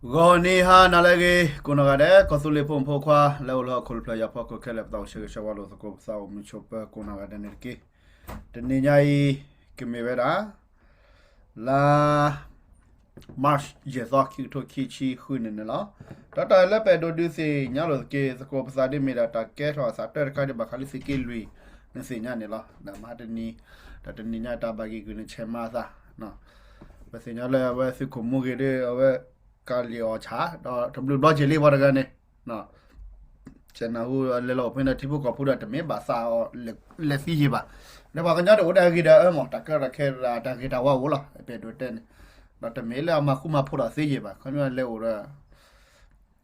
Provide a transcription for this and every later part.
ဂီၤနံၤဟါနၤလၢအဂ့ၤ ကိးနီၢ်ဂၤဒဲး ကီၢ်သူလ့ၤဖိမုၣ်ဖိခွါ လၢအိၣ်လၢဟီၣ်ခိၣ်တဖျၢၣ် ယၤဖီခိၣ်ခဲလၢာ် ပသးအိၣ်ဆၢဂ့ၤဆၢဝါလိာ်သကိး ပသးအိၣ်မုာ်ဆိးပၢၤကိးနီၢ်ဂၤဒဲးန့ၣ်တက့ၢ်. တနံၤညါအံၤ ကမ့ၢ်ဝဲဒၣ် လါ March ယဲၢ်သီ ခံကထိခံဆံဃုန့ၣ်န့ၣ်လီၤ. ဒီးတၢ်လၢပအဲၣ်ဒိးဒုးသ့ၣ်ညါလိာ်သက့ သကိးပသးဒ်မ့ၢ်ဒၣ် တၢ်ကဲထီၣ်အသးတၢတခါဒ်ဘၣ်ဃးလၢသုးက့လွံၢ် နသ့ၣ်ညါန့ၣ်လီၤ. ဒီးမဟါတနံၤ ဒီးတနံၤညါတၢ်ဘၣ်ဂံာ်ကွံာ်န့ၣ် ဆဲးမၤအသး ပသ့ၣ်ညါလၢအဝဲသုးခိၣ်မူဂ့ၤဒီး အဝဲကလံၤအီၣ်ဆၣ် ဒီးတဘျုးဘျီက့ၤလံပှၤတဂၤန့ၣ် ကနၢ်ဟူလဲၤလီၤအိၣ်ဖဲန့ၣ် ထံဖိကီၢ်ဖိဒီးတမ့ၢ်ဘၣ်သးအီၤ လဲၤသံယံၤဘၣ်. လၢပှၤကညီတအိၣ်ဒီးအဂ့ၤဒီးအၢမး တၢ်ကဲထီၣ်ခဲအံၤ တၢ်ဂ့ၤတၢ်ဝါအိၣ်လီၤ ပအဲၣ်ဒိးတဲန့ၣ်. ဒီးတမ့ၢ်လၢအမၤဃူမၤဖိးဒီးသ့ယံၤဘၣ် ခီဖျိလဲၤအိၣ်ဒီး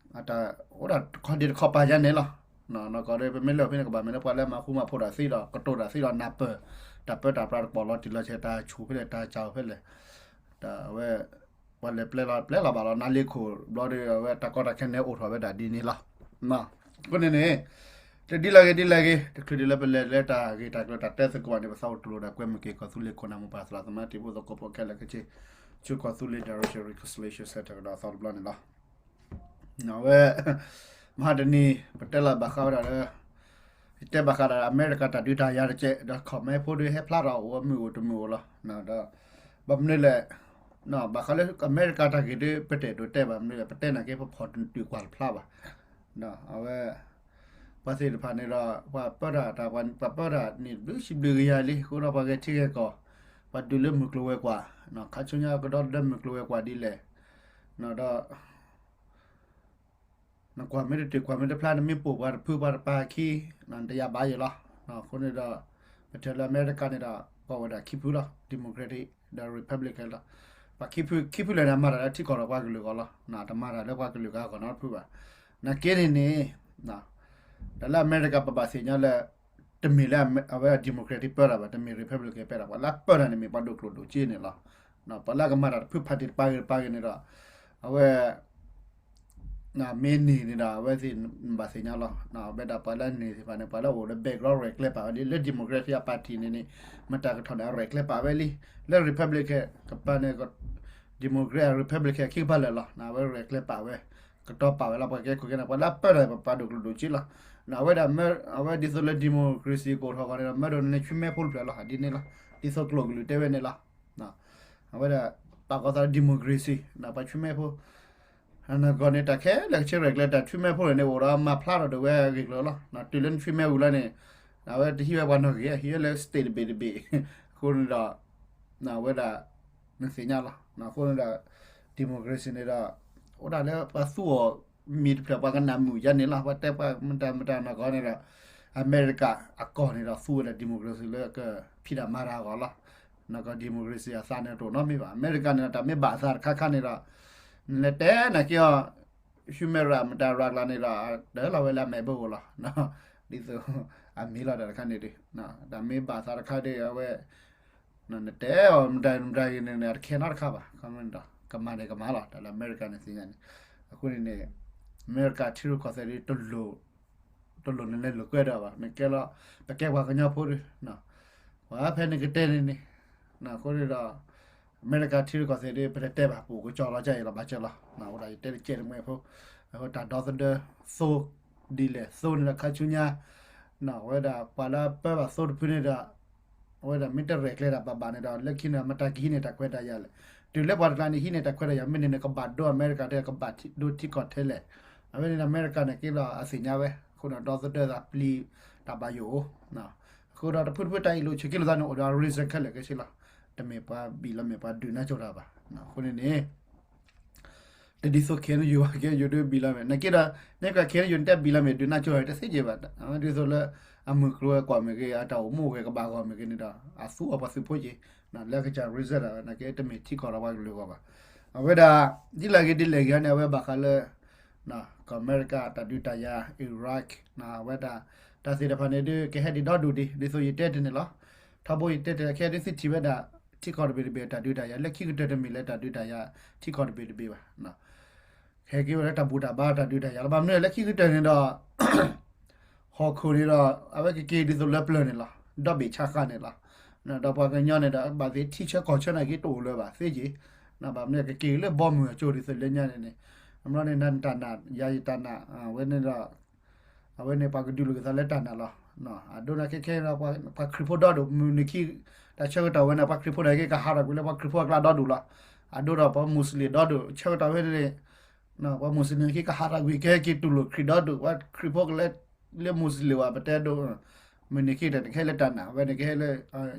အိၣ်ဒီးတခီဒံးတခီပၤယါန့ၣ်လီၤ. နီၢ်ကီၢ်ဒီး ပမ့ၢ်လဲၤအိၣ်ဖဲန့ၣ် ကဘၣ်မ့ၢ်လၢပှၤလၢအမၤဃူမၤဖိးဒီးသ့ဒီး ကတိၤတၢ်သ့ဒီးနၢ်ပၢၢ် တၢ်ပၢတၢ်ပြးတပီၢ်လီၤတံၢ်လီၤဆဲး တၢ်ဆူၣ်ဖဲလဲၣ် တၢ်စၢ်ဖဲလဲၣ် ဒီးအဝဲ ပှၤလဲၤပျဲလီၤ ပျဲလီၤဘၣ်လီၤ နါလ့ခိၣ်ဘျီဒီး အဝဲတၢ်ကီတၢ်ခဲန့ၣ်အိၣ်ထီၣ်ဝဲဒၣ်ဒ်န့ၣ်လီၤ. အဃိန့ၣ်န့ၣ် တဒ်လဲၣ်ဂ့ၤဒ်လဲၣ်ဂ့ၤ တချုးဒ်လၢပလဲၤလၢတၢ်ဂ့ၢ်တၢ်ကျိၤတၢ်တဲသကိးဘၣ်န့ၣ် ပသးအိၣ်တူၢ်လိာ်ဒီးကွဲမုာ်က့ၤ ကီၢ်သူလ့ၤခိၣ်နၢ်မိၢ်ပၢ်သရၣ်သမါတံၤဖိသကိးဖိခဲလၢာ်ခဲဆ့ ဆူကီၢ်သူလ့ၤ Direction Reconciliation Center ကဒီးအသီတဘျီန့ၣ်လီၤ. အဝဲ မဟါတနံၤ ပတဲလီၤဘၣ်ဃးဝဲဒၣ်လၢ ယတဲဘၣ်ဃးဒီးအမဲရကၤတၢ်ဒုးတၢ်ယၤတကဲး ဒီး comment ဖိဒီးဟဲဖျါထီၣ်အိၣ်ဝဲမုာ်အိၣ်တမုာ်အိၣ်လီၤ. ဒီး ဘၣ်မနုၤလဲၣ် ဘၣ်ဃးလၢအမဲရကၤတၢ်ဂ့ၢ်ဒီး ပတအဲၣ်ဒိးတဲဘၣ်မနုၤလဲၣ် ပတဲနာ်က့ ပဖီၣ်တတုာ်ကွၢ်တဖျါဘၣ်. အဝဲ ပှၤသ့ၣ်တဖၣ်န့ၣ်ဒီး ပှၤပၢတၢ်တၢ် ပှၤပၢတၢ်န့ၣ်ဘျုးဆံဘျုးကယၤလံ အဃိဒီးပှၤဂဲၤထံဂဲၤကီၢ် ပှၤဒုးလၢမုၢ်ကျိၤဝဲၤကွာ် ခါဆူညါကဒီးလၢမုၢ်ကျိၤဝဲၤကွာ်ဒ်လဲၣ် ဒီး နကွၢ်မ့ၢ်တတုာ်ကွၢ်မ့ၢ်တဖျါ နမ့ၢ်ပိာ်ပှၤတဖုပှၤတပၤခံ နတယာ်ဘၣ်ယဲၢ်လီၤ. အဃိန့ၣ်ဒီး ပတဲလၢအမဲရကၤန့ၣ်ဒီး ပှၤဝဲဒၣ်ခံဖုလီၤ Democratic ဒီး Republican လီၤ. ပှၤခံဖု ခံဖုလဲၣ်န့ၣ် အမၤတၢ်လၢထံကီၢ်ဒီးပှၤကလုာ်အဂီၢ်လီၤ. တမၤတၢ်လၢပှၤကလုာ်ဂၤအဂီၢ်နီတဖုဘၣ်. နာ်က့န့ၣ်န့ၣ် တၢ်လၢအမဲရကၤပဘၣ်သ့ၣ်ညါလၢ တမ့ၢ်လၢအဝဲ Democratic ပၢတၢ်ဘၣ် တမ့ၢ် Republican ပၢတၢ် ပှၤလၢအပၢတၢ်န့ၣ်မ့ၢ်ပှၤဒိၣ်ကျိၣ်ဒိၣ်စ့န့ၣ်လီၤ. ပှၤလၢအကမၤတၢ်တဖု party တပၤဂ့ၤတပၤဂ့ၤန့ၣ်ဒီး အဝဲ မ့ၢ်န့ၢ်န့ၣ်ဒီး အဝဲသ့ၣ်ဘၣ်သ့ၣ်ညါလီၤ. အဝဲဒၣ်ပှၤလၢအန့ၢ်သ့ၣ်တဖၣ်န့ၣ် ပှၤလၢအအိၣ်လၢ background ရဲၣ်ကျဲၤပာ်ဝဲလံ လၢ Democratic party န့ၣ်န့ၣ် မတၤကထီၣ်န့ၣ် အရဲၣ်ကျဲၤပာ်ဝဲလံ. လၢ Republican ကပၤန့ၣ် Democrat Republican ခံကပၤလၢာ်လီၤ. အဝဲရဲၣ်ကျဲၤပာ်ဝဲ ကတီၤပာ်ဝဲလီၤ ပှၤကဲခိၣ်ကဲနၢ် ပှၤလၢအပၢတၢ်ပှၤဒိၣ်ကျိၣ်ဒိၣ်စ့လီၤ. အဝဲဒၣ် အဝဲဒ်သိးလၢ democracy ကအိၣ်ထီၣ်အဂီၢ်န့ၣ်ဒီး မၢဒိၣ်န့ၣ်န့ၣ် ဆွံမဲဖိတဖျၢၣ်လီၤ ဒ်န့ၣ်လီၤ. ဒ်သိးကျိာ်ကလုာ်တဲဝဲန့ၣ်လီၤ. အဝဲဒၣ် ပာ်ကီၤသးလၢ democracy ပှၤဆွံမဲဖိ နဂီၢ်န့ၣ် တၢ်ခဲလၢာ်ကဆၢရဲၣ်ကျဲၤ တၢ်ဆွံမဲဖိန့ၣ် အိၣ်ဒီးမၤဖျါထီၣ်ဒၣ်ဝဲအဂ့ၢ်ကျိၤလီၤ. တုၤလၢနဆွံမဲဝံၤလီၤန့ၣ် အဝဲတဟံးဝဲပှၤနီၢ်ဂ့ၤ ဟံးဝဲလၢ state တဘ့ၣ်တဘ့ၣ် အဃိန့ၣ်ဒီး အဝဲဒၣ် နသ့ၣ်ညါလီၤ. အဃိန့ၣ်ဒီး democracy န့ၣ်ဒီး အိၣ်ဒၣ်လၢပှၤသူအီၤမံၤတဖျၢၣ် ပှၤကနၣ်မုာ်ယါန့ၣ်လီၤ. ပှၤတဲပှၤမတၤမတၤနီၢ်ကီၢ်န့ၣ်ဒီး အမဲရကၤအကီၢ်န့ၣ်ဒီး သူဝဲဒၣ် democracy လၢကဖံးတၢ်မၤတၢ်အဂီၢ်လီၤ. နီၢ်ကီၢ် democracy အသးန့ၣ်တအိၣ်နီတမံၤဘၣ်. အမဲရကၤန့ၣ်ဒီး တၢ်မ့ၢ်ဘၣ်အသးတခါခါန့ၣ်ဒီး နလဲၤတဲနာ်က့အီၤ human right မတၤ right ကျါန့ၣ်ဒီး တၢ်လီၤဝဲလၢအမဲာ်ဘၢဧိၤလီၤ. ဒ်သိး အမ့ၢ်လီၤတၢ်တခါန့ၣ်ဒီး တၢ်မ့ၢ်ဘၣ်သးတခါဒီး အဝဲ နတဲအီၤမတၤမတၤဂ့ၤန့ၣ် အတခဲနီတခါဘၣ်. ကမၤန့ၣ်ကမၤလီၤ တၢ်လၢအမဲရကၤန့ၣ် သ့ၣ်ညါန့ၣ်. အဃိန့ၣ်န့ၣ် အမဲရကၤထံရူၢ်ကီၢ်သဲးဒီး တလိၣ်နလဲၤလိာ်ကွဲဒီးဘၣ်. နကဲလီၤ ပကဲပှၤကညီဖိဒီး ပှၤဖဲန့ၣ်ကတဲန့ၣ်န့ၣ် အဃိန့ၣ်ဒီး အမဲရကၤထံရူၢ်ကီၢ်သဲးဒီး ပတတဲဘၣ် ပအိၣ်ကကၠီလီၤ ကၢ်အံၤလီၤ ဘၣ်ကၢ်လီၤ. အိၣ်ဒၣ်ယတဲတကဲတမှဲဖိ အဃိတၢ်ဒီသဒၢသိ ဒ်လဲၣ်သိန့ၣ်ဒီး ခါဆူညါ အဝဲဒၣ်ပှၤလၢပၢဘၣ်သိတဖုန့ၣ်ဒီး အဝဲဒၣ်မ့ၢ်တရဲၣ်ကျဲၤတၢ်ဘၣ်ဘၣ်န့ၣ်ဒီး လၢခံန့ၣ် မတၤကဟံးန့ၢ်တၢ်ခွဲးတၢ်ယာ်လဲၣ်. တုၤလၢပှၤတကျါန့ၣ် ဟံးန့ၢ်တၢ်ခွဲးတၢ်ယာ် မ့ၢ်န့ၣ်န့ၣ် ကဘၣ်ဒိအမဲရကၤထဲ ကဘၣ်ဒိထံကီၢ်ထဲလဲၣ်. အဝဲန့ၣ်ဒီး အမဲရကၤန့ၣ်က့ဒီး အသ့ၣ်ညါဝဲ အဃိဒီး ဒီသဒၢသးပျံၤတၢ်ဘၣ်ယိၣ်အိၣ် အဃိဒီးတဖုတဖုတၢ်အံၤလိာ်ဆၢက့လိာ်သးန့ၣ် အိၣ်ဒီး reason ခဲလၢာ်ခဲဆ့လီၤ. တမ့ၢ်ပှၤဘံၣ်လီၤမ့ၢ်ပှၤဒုးနါစိၤတၢ်ဘၣ်. အဃိန့ၣ်န့ၣ် တဒ်သိး KNU ဘၣ် KNU ဒုးဘံၣ်လီၤမ့ၢ် နက့ဒီး မ့ၢ်က KNU န့ၣ် တဘံၣ်လီၤမ့ၢ် ဒုးနါစိၤတၢ်တသ့က့ဘၣ်. အဝဲဒ်သိးလၢ အမုၢ်ကျိၤဝဲၤကွာ်မ့ၢ်ဂ့ၤ အတၢ်အိၣ်မူအိၣ်ဂဲၤကဘၣ်ဂီၢ်မ့ၢ်ဂ့ၤန့ၣ်ဒီး အသူအီၤပှၤသုးဖိက့ၤ လၢကစၢ် reason တၢ်ဝဲ နက့တမ့ၢ်ထံကီၢ်ဒီးပှၤကလုာ်အဂီၢ်ဘၣ်. အဝဲဒၣ် ဒ်လဲၣ်ဂ့ၤန့ၣ် အဝဲဘၣ်ဃးလၢ ကီၢ်အမဲရကၤ တၢ်ဒုးတၢ်ယၤ Iraq အဝဲဒၣ် တၢ်သ့ၣ်တဖၣ်န့ၣ်ဒုး ကဟဲဒံးဒီဒူၣ်ဒံး ဒ်သိးယတဲတ့ၢ်န့ၣ်လီၤ. ထီဘိယတဲတ့ၢ် ခဲဒုးသုထံၣ်ဝဲဒၣ် ထံကီၢ်တဘ့ၣ်တဘ့ၣ်တၢ်ဒုးတၢ်ယၤ လၢခံကတၢၢ်တမ့ၢ်လၢတၢ်ဒုးတၢ်ယၤ ထံကီၢ်တဘ့ၣ်တဘ့ၣ်ဘၣ်. ဟဲက့ၤဝဲလၢတၢ်ဘူၣ်တၢ်ဘါတၢ်ဒုးတၢ်ယၤလီၤ. ဘၣ်မနုၤလၢခံကတၢၢ်န့ၣ်ဒီး ဟီၣ်ခိၣ်န့ၣ်ဒီး အဝဲကက့ၤဒ်သိးလၢပျၢၤန့ၣ်လီၤ. ဒီဘ့ၣ်ဆါဃၢ်န့ၣ်လီၤ. ဒီးပှၤကညီန့ၣ်ဒီး ဘၣ်သ့ၣ်ထံဆၢကီၢ်ဆၢနာ်က့တအိၣ်လၢၤဘၣ်သ့က့ၤ. ဘၣ်မနုၤကက့ၤလၢဘီမုၢ်အကၠိဒ်သိးလၢညါန့ၣ်န့ၣ် နမ့ၢ်န့ၣ် နတၢ်နာ် ယၤယတၢ်နာ် ဝဲန့ၣ်ဒီး အဝဲန့ၣ်ပှၤကဒုးလိာ်က့ၤသးလၢတၢ်နာ်လီၤ. အဒိန့ၣ်ခဲခဲဒီး ပှၤခရံာ်ဖိဒီဒိၣ် မုၢ်နံၤခံ တၢ်ဆၢကတီၢ်ဝဲန့ၣ် ပှၤခရံာ်ဖိန့ၣ်က့ၤကဟးထီၣ်ကွံာ်လၢပှၤခရံာ်ဖိအကျါဒီဒိၣ်လီၤ. အဒိဒီးပှၤမူးစလ့ၣ်ဒီဒိၣ် ဆၢကတီၢ်ဖဲန့ၣ် ပှၤမူးစလ့ၣ်က့ၤကဟးထီၣ်ကွံာ်ကဟဲက့ၤတူၢ်လိာ်ခရံာ်ဒီဒိၣ် ပှၤခရံာ်ဖိကလဲၤ လၢမူးစလ့ၣ်ဝဲ ပတဲဒိၣ် မုၢ်နံၤခံတၢ်န့ၣ်ကဟဲလၢတၢ်နာ် ဝဲန့ၣ်ကဟဲလၢ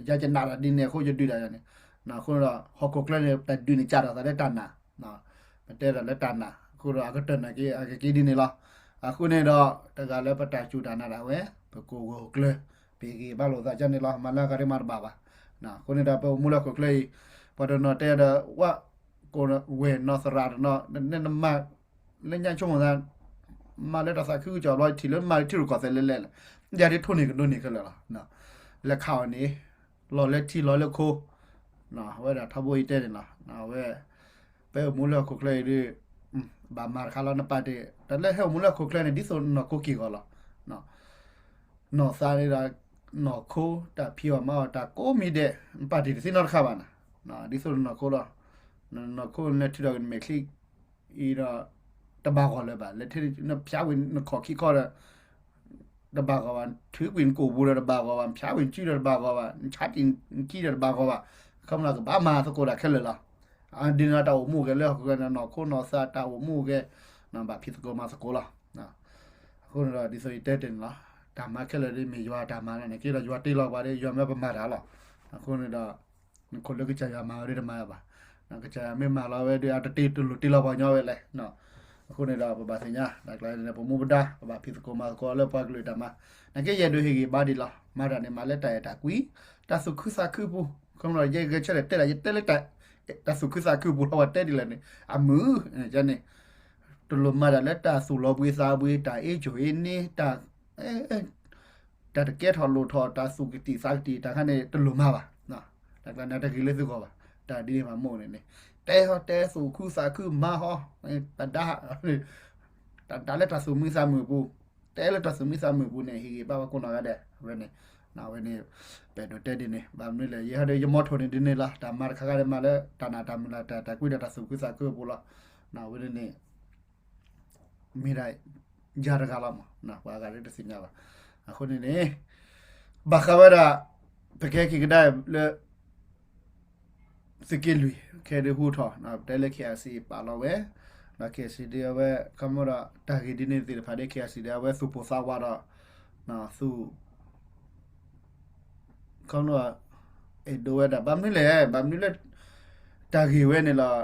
ယၤယနာ်တၢ်ဒ်န့ၣ်အဃိ ယဒုးတၢ်ယၤန့ၣ် အဃိဒီး ဟီၣ်ခိၣ်ချၢန့ၣ် တၢ်ဒုးန့ၣ်ကးထီၣ်သးလၢတၢ်နာ် ပတဲတၢ်လၢတၢ်နာ် အဃိဒီးအကတၢၢ်နာ်က့ၤ အကက့ၤဒ်န့ၣ်လီၤ. အဃိန့ၣ်ဒီး တဂၤလၢပတၢ်စူၢ်တၢ်နာ်ဒၣ်ဝဲ ပကိးဂီၢ်ကျၢၤ ပဟ့ၣ်ဂံၢ်ဘါလိာ်သးကန့ၣ်လီၤ. မၤလၢအဂၤဒ်မၤတဘၣ်ဘၣ်. အဃိန့ၣ်ဒီး ပအိၣ်မူလၢဟီၣ်ခိၣ်ချၢအံၤ ပှၤတနီၤတဲဒီး ဝဲ ကိးဝဲၢ်နီၢ်သရၣ်တနီၤ နမၤ လၢညါဆိကမိၣ်သး မၤလၢတၢ်သးခုကစီၣ်ဘျီ ထံၣ်လၢမၤထံရူၢ်ကီၢ်သဲးလဲၣ်လဲၣ်လီၤ. ယၤဒ်ထိၣ်န့ၢ်ကဒိန့ၢ်ခဲလၢာ်လီၤ. လဲၤခးအီၤန့ၣ် လီၤလၢထံလီၤလၢခိ အဝဲဒၣ်ထီဘိအံၤတဲန့ၣ်လီၤ. အဝဲ ပအိၣ်မူလၢဟီၣ်ခိၣ်ချၢအံၤဒီး ဘၣ်မၤတခါလီၤ နပာ်တ့ၢ် တၢ်လၢဟဲအိၣ်မူလၢဟီၣ်ခိၣ်ချၢန့ၣ် ဒ်သိးနီၢ်ခိက့ၢ်ဂီၤလီၤ. နီၢ်သးန့ၣ်ဒီး နီၢ်ခိ တၢ်ဖံးအီၣ်မၤအီၣ်တၢ်ကိးမံၤဒဲး နပာ်တ့ၢ်တသ့နီတခါဘၣ်နီၤ. ဒ်သိးနီၢ်ခိလီၤ. နီၢ်ခိနထံၣ်ဒီးကနမဲာ်ချံအံၤဒီး တဘၣ်ဂီၤလၢၤဘၣ် လဲၤထဲနဖၠါဝံၤနခီၣ်ခံခီဒီး တဘၣ်ဂီၤဘၣ် ထုးကွံာ်နကိာ်ပူၤဒီးတဘၣ်ဂီၤဘၣ် နဖၠါဝံၤနစုဒီးတဘၣ်ဂီၤဘၣ် နဆါတံၢ်နခံဒီးတဘၣ်ဂီၤဘၣ် ခီဖျိကဘၣ်မၤသကိးတၢ်ခဲလၢာ်လီၤ. ဒ်န့ၣ်လီၤ တၢ်အိၣ်မူအိၣ်ဂဲၤလၢဟီၣ်ခိၣ်ချၢန့ၣ် နီၢ်ခိနီၢ်သးတၢ်အိၣ်မူအိၣ်ဂဲၤ ဘၣ်ဖံးသကိးမၤသကိးလီၤ. အဃိန့ၣ်ဒီး ဒ်သိးယတဲတ့ၢ်န့ၣ်လီၤ တၢ်မၤခဲလၢာ်ဒ်မ့ၢ်ယွၤတၢ်မၤလီၤန့ၣ် က့ဒီးယွၤတ့လီၤပှၤဒီး ယွၤမ့ၢ်ပမၤတၢ်လီၤ. အဃိန့ၣ်ဒီး နခိၣ်လၢကစၢ်ယွၤမၤဝဲဒ်တမၤဘၣ်. ကစၢ်ယွၤမ့ၢ်မၤလီၤဝဲဒ်အတတ့တလိၣ်တ့လီၤပှၤညီဝဲလဲၣ်. အဃိန့ၣ်ဒီး ပဘၣ်သ့ၣ်ညါ တၢ်ကျါန့ၣ် ပမူပဒါ ပဘၣ်ဖံးသကိးမၤသကိးလၢပှၤကလုာ်တၢ်မၤ နကဲယအဲၣ်ဒိးဟ့ၣ်ဂံၢ်ဘါဒံးလီၤ. မၤတၢ်န့ၣ် မၤလၢတၢ်အဲၣ်တၢ်ကွံ တၢ်သူၣ်ခုသးခုပူၤ ခီဖျိယဲကဆၢထၢၣ်တဲလၢ ယတဲလၢ တၢ်သူၣ်ခုသးခုပူၤလီၤ ပှၤတဲဒ်လဲၣ်န့ၣ် အမုၢ်န့ၣ် တလိၣ်မၤတၢ်လၢတၢ်သူၣ်လီၤဘှံးသးဘှံး တၢ်အ့ၣ်ကၠိၣ်အ့ၣ်န့ၣ် တၢ် တၢ်တကဲထီၣ်လိၣ်ထီၣ် တၢ်သူၣ်ကတံာ်သးကတံာ် တၢ်ခါန့ၣ် တလိၣ်မၤဘၣ်. တၢ်ကျါန့ၣ် တဂ့ၤလၢသုဂီၢ်ဘၣ်. တၢ်ဒ်န့ၣ်ဘၣ်မိၢ်န့ၣ်န့ၣ် တဲဟီတဲသူၣ်ခုသးခုမၤဟီ ပဒါ တၢ်လၢတၢ်သူၣ်မံသးမုာ်ပူၤ တဲလၢတၢ်သူၣ်မံသးမုာ်ပူၤန့ၣ် ဟ့ၣ်ဂံၢ်ဘါဝဲကိးနီၢ်ဂၤဒဲး ဝဲန့ၣ် ဝဲန့ၣ် ပအဲၣ်ဒိးတဲဒ်န့ၣ် ဘၣ်မနုၤလဲၣ် ယဲဟီဒီးယမီထိၣ်န့ၣ်ဒ်န့ၣ်လီၤ. တၢ်မၤတခါခါန့ၣ် မၤလၢတၢ်နာ်တၢ်မုၢ်လၢ် တၢ်တၢ်ကွံဒီးတၢ်သူၣ်ခုသးခုအပူၤလီၤ. ဝဲန့ၣ်န့ၣ် မ့ၢ်ဒၣ် ယၤတဂၤလီၤမး ပှၤဂၤလၢတသ့ၣ်ညါဘၣ်. အဃိန့ၣ်န့ၣ် ဘၣ်ဃးဝဲဒၣ် ပကဟဲက့ၤကဒါလၢ သုးက့လွံၢ် ခဲဒုးဟူထီၣ် ပတဲလၢ KIC ပာ်လီၤဝဲ ဒီး KIC ဒ်အဝဲ ခီဖျိဒီး တၢ်ဂ့ၢ်ဒ်န့ၣ်သ့ၣ်တဖၣ်ဒီး KIC ဒီးအဝဲသူၣ်ပိၢ်သးဝးဒီး သူၣ် ခီဖျိ အဲၣ်ဒိးဝဲဒၣ် ဘၣ်မနုၤလဲၣ် ဘၣ်မနုၤလၢ တၢ်ဂ့ၢ်ဝဲန့ၣ်လီၤ.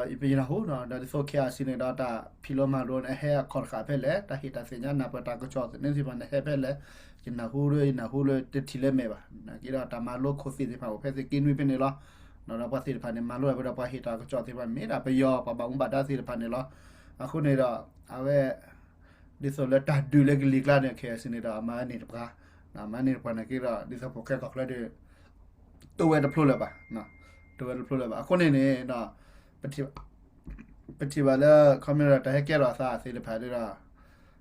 ဒီးပယနၢ်ဟူနီၤ ဒီးဒ်သိး KIC န့ၣ်ဒီး တၢ်ဖံးလိမၤလိန့ၣ် အဟဲအခီၣ်တဃာ်ဖဲလဲၣ် တၢ်ဟ့ၣ်တၢ်သ့ၣ်ညါနၢ်ပၢၢ်တၢ်ကစီၣ်သ့ၣ်န့ၣ်သ့ၣ်တဖၣ်န့ၣ် ဟဲဖဲလဲၣ် ယနၢ်ဟူလၢ ယနၢ်ဟူလၢတထံၣ်လၢမဲာ်ဘၣ်. နာ်က့ဒီး တၢ်မၤလိခိၣ်သ့ၣ်သ့ၣ်တဖၣ်အိၣ်ဖဲသုးက့နွံဖဲန့ၣ်လီၤ. ဒီးပှၤသ့ၣ်တဖၣ်န့ၣ် မၤလိဝဲဒီးပှၤဟ့ၣ်တၢ်ကစီၣ်သ့ၣ်တဖၣ် မ့ၢ်ဒၣ်ပယီၤ ပှၤဘၣ်မူဘၣ်ဒါသ့ၣ်တဖၣ်န့ၣ်လီၤ. အဃိန့ၣ်ဒီး အဝဲ ဒ်သိးလၢတၢ်ဒုးလၢကလံၤကျါန့ၣ် KIC န့ၣ်ဒီး အမၤန့ၢ်တပှၤ အမၤန့ၢ်တပှၤနာ်က့ဒီး ဒ်သိးဖိၣ်ဃဲကီၢ်ချၢဒီး တဝဲတဖျိလၢၤဘၣ်, တဝဲတဖျိလၢၤဘၣ်. အဃိန့ၣ်န့ၣ် ပထံၣ်ဘၣ်လၢ ခီမ့ၢ်ဒီး တၢ်ဟဲကဲထီၣ်အသးသ့ၣ်တဖၣ်ဒီး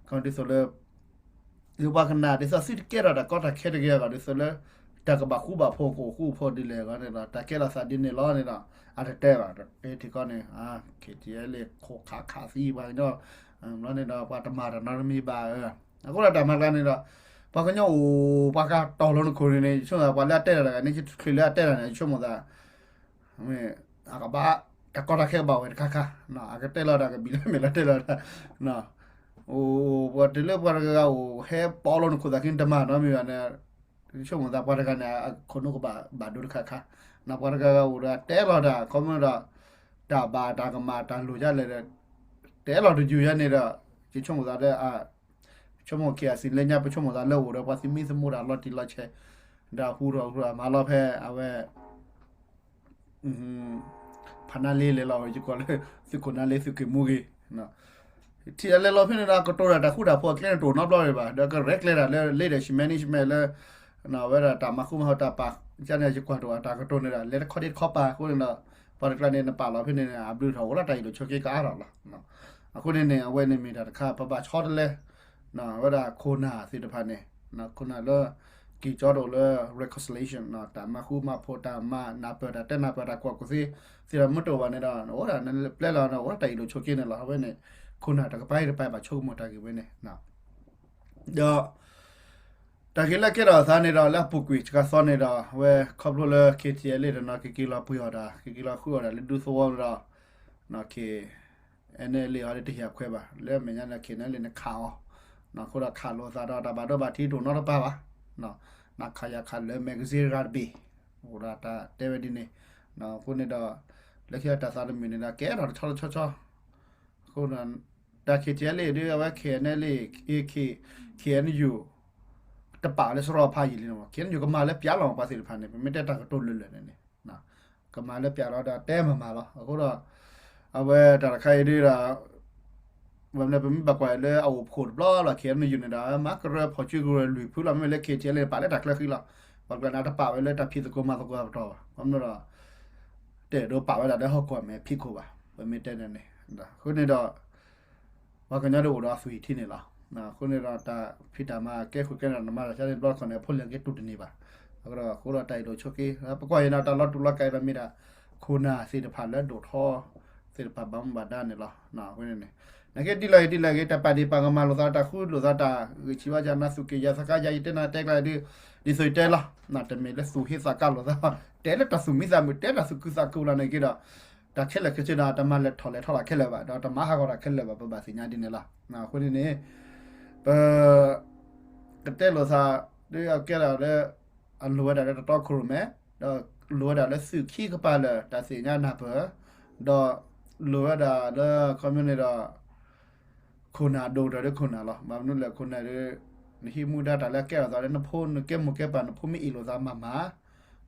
ခီဒ်သိးလၢ ဒ်ပှၤကနၣ် ဒ်သိးသုတကဲထီၣ်တၢ်ကီတၢ်ခဲတဂ့ၤအဂီၢ် ဒ်သိးလၢ တၢ်ကဘၣ်ဃူဘၣ်ဖိး ကအိၣ်ဃူအိၣ်ဖိးဒ်လဲၣ်အဂီၢ်န့ၣ်ဒီး တၢ်ကဲထီၣ်သးဒ်န့ၣ်လီၤန့ၣ်ဒီး အတတဲဘၣ် တဲထံကီၢ်န့ၣ် KTLA ခိးခးခးသံပှၤကညီ ဘျီန့ၣ်ဒီး ပှၤတမၤတၢ်နီတမံၤဘၣ် အဃိဒီးတၢ်မၤကျါန့ၣ်ဒီး ပှၤကညီအိၣ် ပှၤကတီၢ်လီၤနခိၣ်န့ၣ်န့ၣ် ယဆိကမိၣ်သး ပှၤလၢအတဲတၢ်တဂၤန့ၣ် ချုးလၢအတဲတၢ်န့ၣ် ယဆိကမိၣ်သး အကဘၣ် တၢ်ကီတၢ်ခဲကဘၣ်ဝဲတခါခါ အကတဲလီၤတၢ်ကဘံၣ်လၢမဲာ်လီၤတဲလီၤတၢ် အိၣ် ပှၤတုၤလၢပှၤတဂၤဂၤအိၣ် ဟဲပီလီၤနခိၣ်သးခ့တမၤနီတမံၤဘၣ်န့ၣ် ယဆိကမိၣ်သး ပှၤတဂၤန့ၣ် အခိၣ်နူာ်ကဘၣ်ဘၣ်ဒိတခါခါ ပှၤတဂၤဂၤအိၣ်ဒီးတဲလီၤတၢ် ခီမ့ၢ်ဒီး တၢ်ဘၣ်တၢ်ကမၣ်တၢ်လိၣ်ယါလဲၣ်ဒီး တဲလီၤတယုၢ်ယါန့ၣ်ဒီး ယဆိကမိၣ်သးလၢ ဆိကမိၣ် KIC လၢညါ ပဆိကမိၣ်သးလၢအိၣ်ဒီးပှၤသုးမုၢ်သမူတၢ်လီၤတံၢ်လီၤဆဲး ဒီးဟူထီၣ်ဟူထီၣ်မၤလီၤဖဲအဝဲ ဖးနါလ့လဲၣ်လီၤ ယကီးလၢ သုးခိၣ်နါလ့သုးက့ၤမူဂ့ၤ ထံၣ်တၢ်လဲၤလီၤဖဲန့ၣ်ဒီး ကတိၤတၢ်တၢ်ဃူတၢ်ဖိးအကျဲန့ၣ်တအိၣ်နီတဘျီဒံးဘၣ် ဒီးကရဲၣ်ကျဲၤတၢ်လၢ leadership management လၢ အဝဲဒၣ်တၢ်မၤဃူမၤဖိးတၢ်ပာ် ကန့ၣ် ယကွၢ်တအိၣ်အတၢ်ကတိၤန့ၣ်ဒီး လဲၤတခီဒ့တခီပၤအဃိန့ၣ်ဒီး ပှၤတကျါန့ၣ် နပာ်လီၤဖဲန့ၣ် အဘျုးထီၣ်အိၣ်လီၤတၢ်အ့ၣ်လိာ်ဆိးက့ကအါထီၣ်လီၤ. အဃိန့ၣ်န့ၣ် အဝဲန့ၣ်မ့ၢ်တၢ်တခါ ပဘၣ်ဆီတလဲ အဝဲဒၣ်ခိၣ်နၢ်သ့ၣ်တဖၣ်န့ၣ် ခိၣ်နၢ်လၢ က့ၤကၠီတအိၣ်လၢ reconciliation တၢ်မၤဃူမၤဖိး တၢ်မၤနၢ်ပၢၢ် တၢ်တဲနၢ်ပၢၢ် တၢ်ကွၢ်ကူၣ်သ့ သ့ၣ်တဖၣ်မ့ၢ်တအိၣ်ဘၣ်န့ၣ်ဒီး အိၣ်ဒၣ်နပျဲလီၤ အိၣ်ဒၣ်တၢ်အ့ၣ်လိာ်ဆိးက့န့ၣ်လီၤ. အဝဲန့ၣ် ခိၣ်နၢ်တကပၤအံၤတကပၤဘၣ်ဆိကမိၣ်တၢ်ဂ့ၢ်ဝဲန့ၣ် ဒီး တၢ်ဂ့ၢ်လၢကဲထီၣ်အသးန့ၣ်ဒီး လၢအပူၤကွံာ်စှၤသီန့ၣ်ဒီး အဝဲခီဖျိလၢ K T L A တနီၤ ကက့ၤလီၤပှ့ၤအီၣ်တၢ် ကက့ၤလီၤဃုအီၣ်တၢ်လၢဒူသဝီန့ၣ်ဒီး K N L A အီၤဒ်တဟ့ၣ်အခွဲးဘၣ် လၢအမဲာ်ညါန့ၣ် K N L A န့ၣ်ခးအီၤ အဃိဒီးခးလိာ်သးဒီး တၢ်ဘၣ်ဒိဘၣ်ထံးတအိၣ်နီတပၤဘၣ် နခးယၤခးလၢ magazine တဂၤတဘ့ၣ် အိၣ်ဒီးတၢ်တဲဝဲဒ်န့ၣ် အဃိန့ၣ်ဒီး လၢခံတၢ်သးတမုာ်န့ၣ်ဒီး ကဲထီၣ်တဆီတဆီဆီ အဃိဒီး တၢ် K T L A ဒ်အဝဲ K N L A K K N U တပာ်လၢစရီဖးယံာ်လံန့ၣ် K N U ကမၤလၢပၠးလီၤပှၤသ့ၣ်တဖၣ်န့ၣ် ပမ့ၢ်တဲတၢ်ကတိၤလၢာ်လၢာ်န့ၣ်န့ၣ် ကမၤလၢပၠးလီၤဒီးတဲမၤမၤလီၤ အဃိဒီး အဝဲတၢ်တခါအံၤဒ်ဒီး ဝဲမ့ၢ်ပမ့ၢ်ဘၣ်ကွၢ်လၢအအိၣ်ဖှိၣ်တဘျီလီၤ K N U န့ၣ်ဒီး မၤကရၢဖီၣ်စုကရၢလွံၢ်ဖုလီၤ မ့မ့ၢ်လၢ K T L A န့ၣ် ပာ်လၢတၢ်ချၢဃံလီၤ ပှၤကျါန့ၣ် တပာ်ဝဲလၢတၢ်ဖံးသကိးမၤသကိးအပတီၢ်ဘၣ် ဘၣ်မနုၤဒီး တအဲၣ်ဒိးပာ်ဝဲဒၣ်လၢဟီၣ်ခိၣ်အမဲာ်ဖံးခိၣ်ဘၣ် ပမ့ၢ်တဲန့ၣ်န့ၣ် အဃိန့ၣ်ဒီး ပှၤကညီဒ်အိၣ်ဒီးအသွံၣ်ထံန့ၣ်လီၤ. အဃိန့ၣ်ဒီးတၢ်ဖံးတၢ်မၤကဲဃုာ်ကဲနၢ်နမၤတၢ်ဆါန့ၣ်ဘျီတခီၣ်န့ၣ် အဖိလၢာ်က့တူၢ်တန့ၢ်ဘၣ်. အဃိဒီးအဃိဒီးတၢ်အ့ၣ်လိာ်ဆိးက့ ပကွၢ်ယဲၢ်န့ၣ် တၢ်လီၤတူာ်လီၤကာ်အံၤဒီးမ့ၢ်ဒၣ် ခိၣ်နၢ်သ့ၣ်တဖၣ်လၢဒိၣ်ထီသ့ၣ်တဖၣ်ဘၣ်မူဘၣ်ဒါန့ၣ်လီၤ. အဃိန့ၣ် နကဲဒ်လဲၣ်ဂ့ၤဒ်လဲၣ်ဂ့ၤ တၢ်ပာ်ဒ့ၣ်ပာ်ကမၣ်လိာ်သး တၢ်ဃုလိာ်သး တၢ်ဂံၢ်ဆံးဘၣ်ယၤ နသူၣ်က့ၤယၤသးကါယၤ ယတဲနၤတဲကျါဒ် ဒ်သိးယတဲလီၤ. တမ့ၢ်လၢသူၣ်ဟ့သးကါလိာ်သး တဲလၢတၢ်သူၣ်မံသးမုာ် တဲတၢ်သူၣ်ခုသးခုလီၤန့ၣ်က့ဒီး တၢ်ခဲလၢာ်ခဲဆ့ဒီး တမၤလဲၤထီၣ်လဲၤထီၣ်တၢ်ခဲလၢာ်ဘၣ် ဒီးတမၤဟးဂီၤတၢ်ခဲလၢာ်ဘၣ် ပဘၣ်သ့ၣ်ညါဒ်န့ၣ်လီၤ. အဃိန့ၣ်န့ၣ် ပ ကတဲလိာ်သး ဒ်အကဲဒၣ်လၢ အလိၣ်ဝဲဒၣ်လၢတၢ်တီခိၣ်ရိၣ်မဲ ဒီးလိၣ်ဝဲဒၣ်လၢသုးခံကပၤလၢာ် တၢ်သ့ၣ်ညါနၢ်ပၢၢ် ဒီးလိၣ်ဝဲဒၣ်လၢခီပညီန့ၣ်ဒီး ခိၣ်နၢ်ဒိၣ်ကတၢၢ်ဒီးခိၣ်နၢ်လီၤ. ဘၣ်မနုၤလဲၣ်ခိၣ်နၢ်ဒီး နဟံးမူဒါတၢ်လၢကဲထီၣ်သးလၢနဖိနကဲမိၢ်ကဲပၢ် နဖိမ့ၢ်အ့ၣ်လိာ်သးမၤမၤ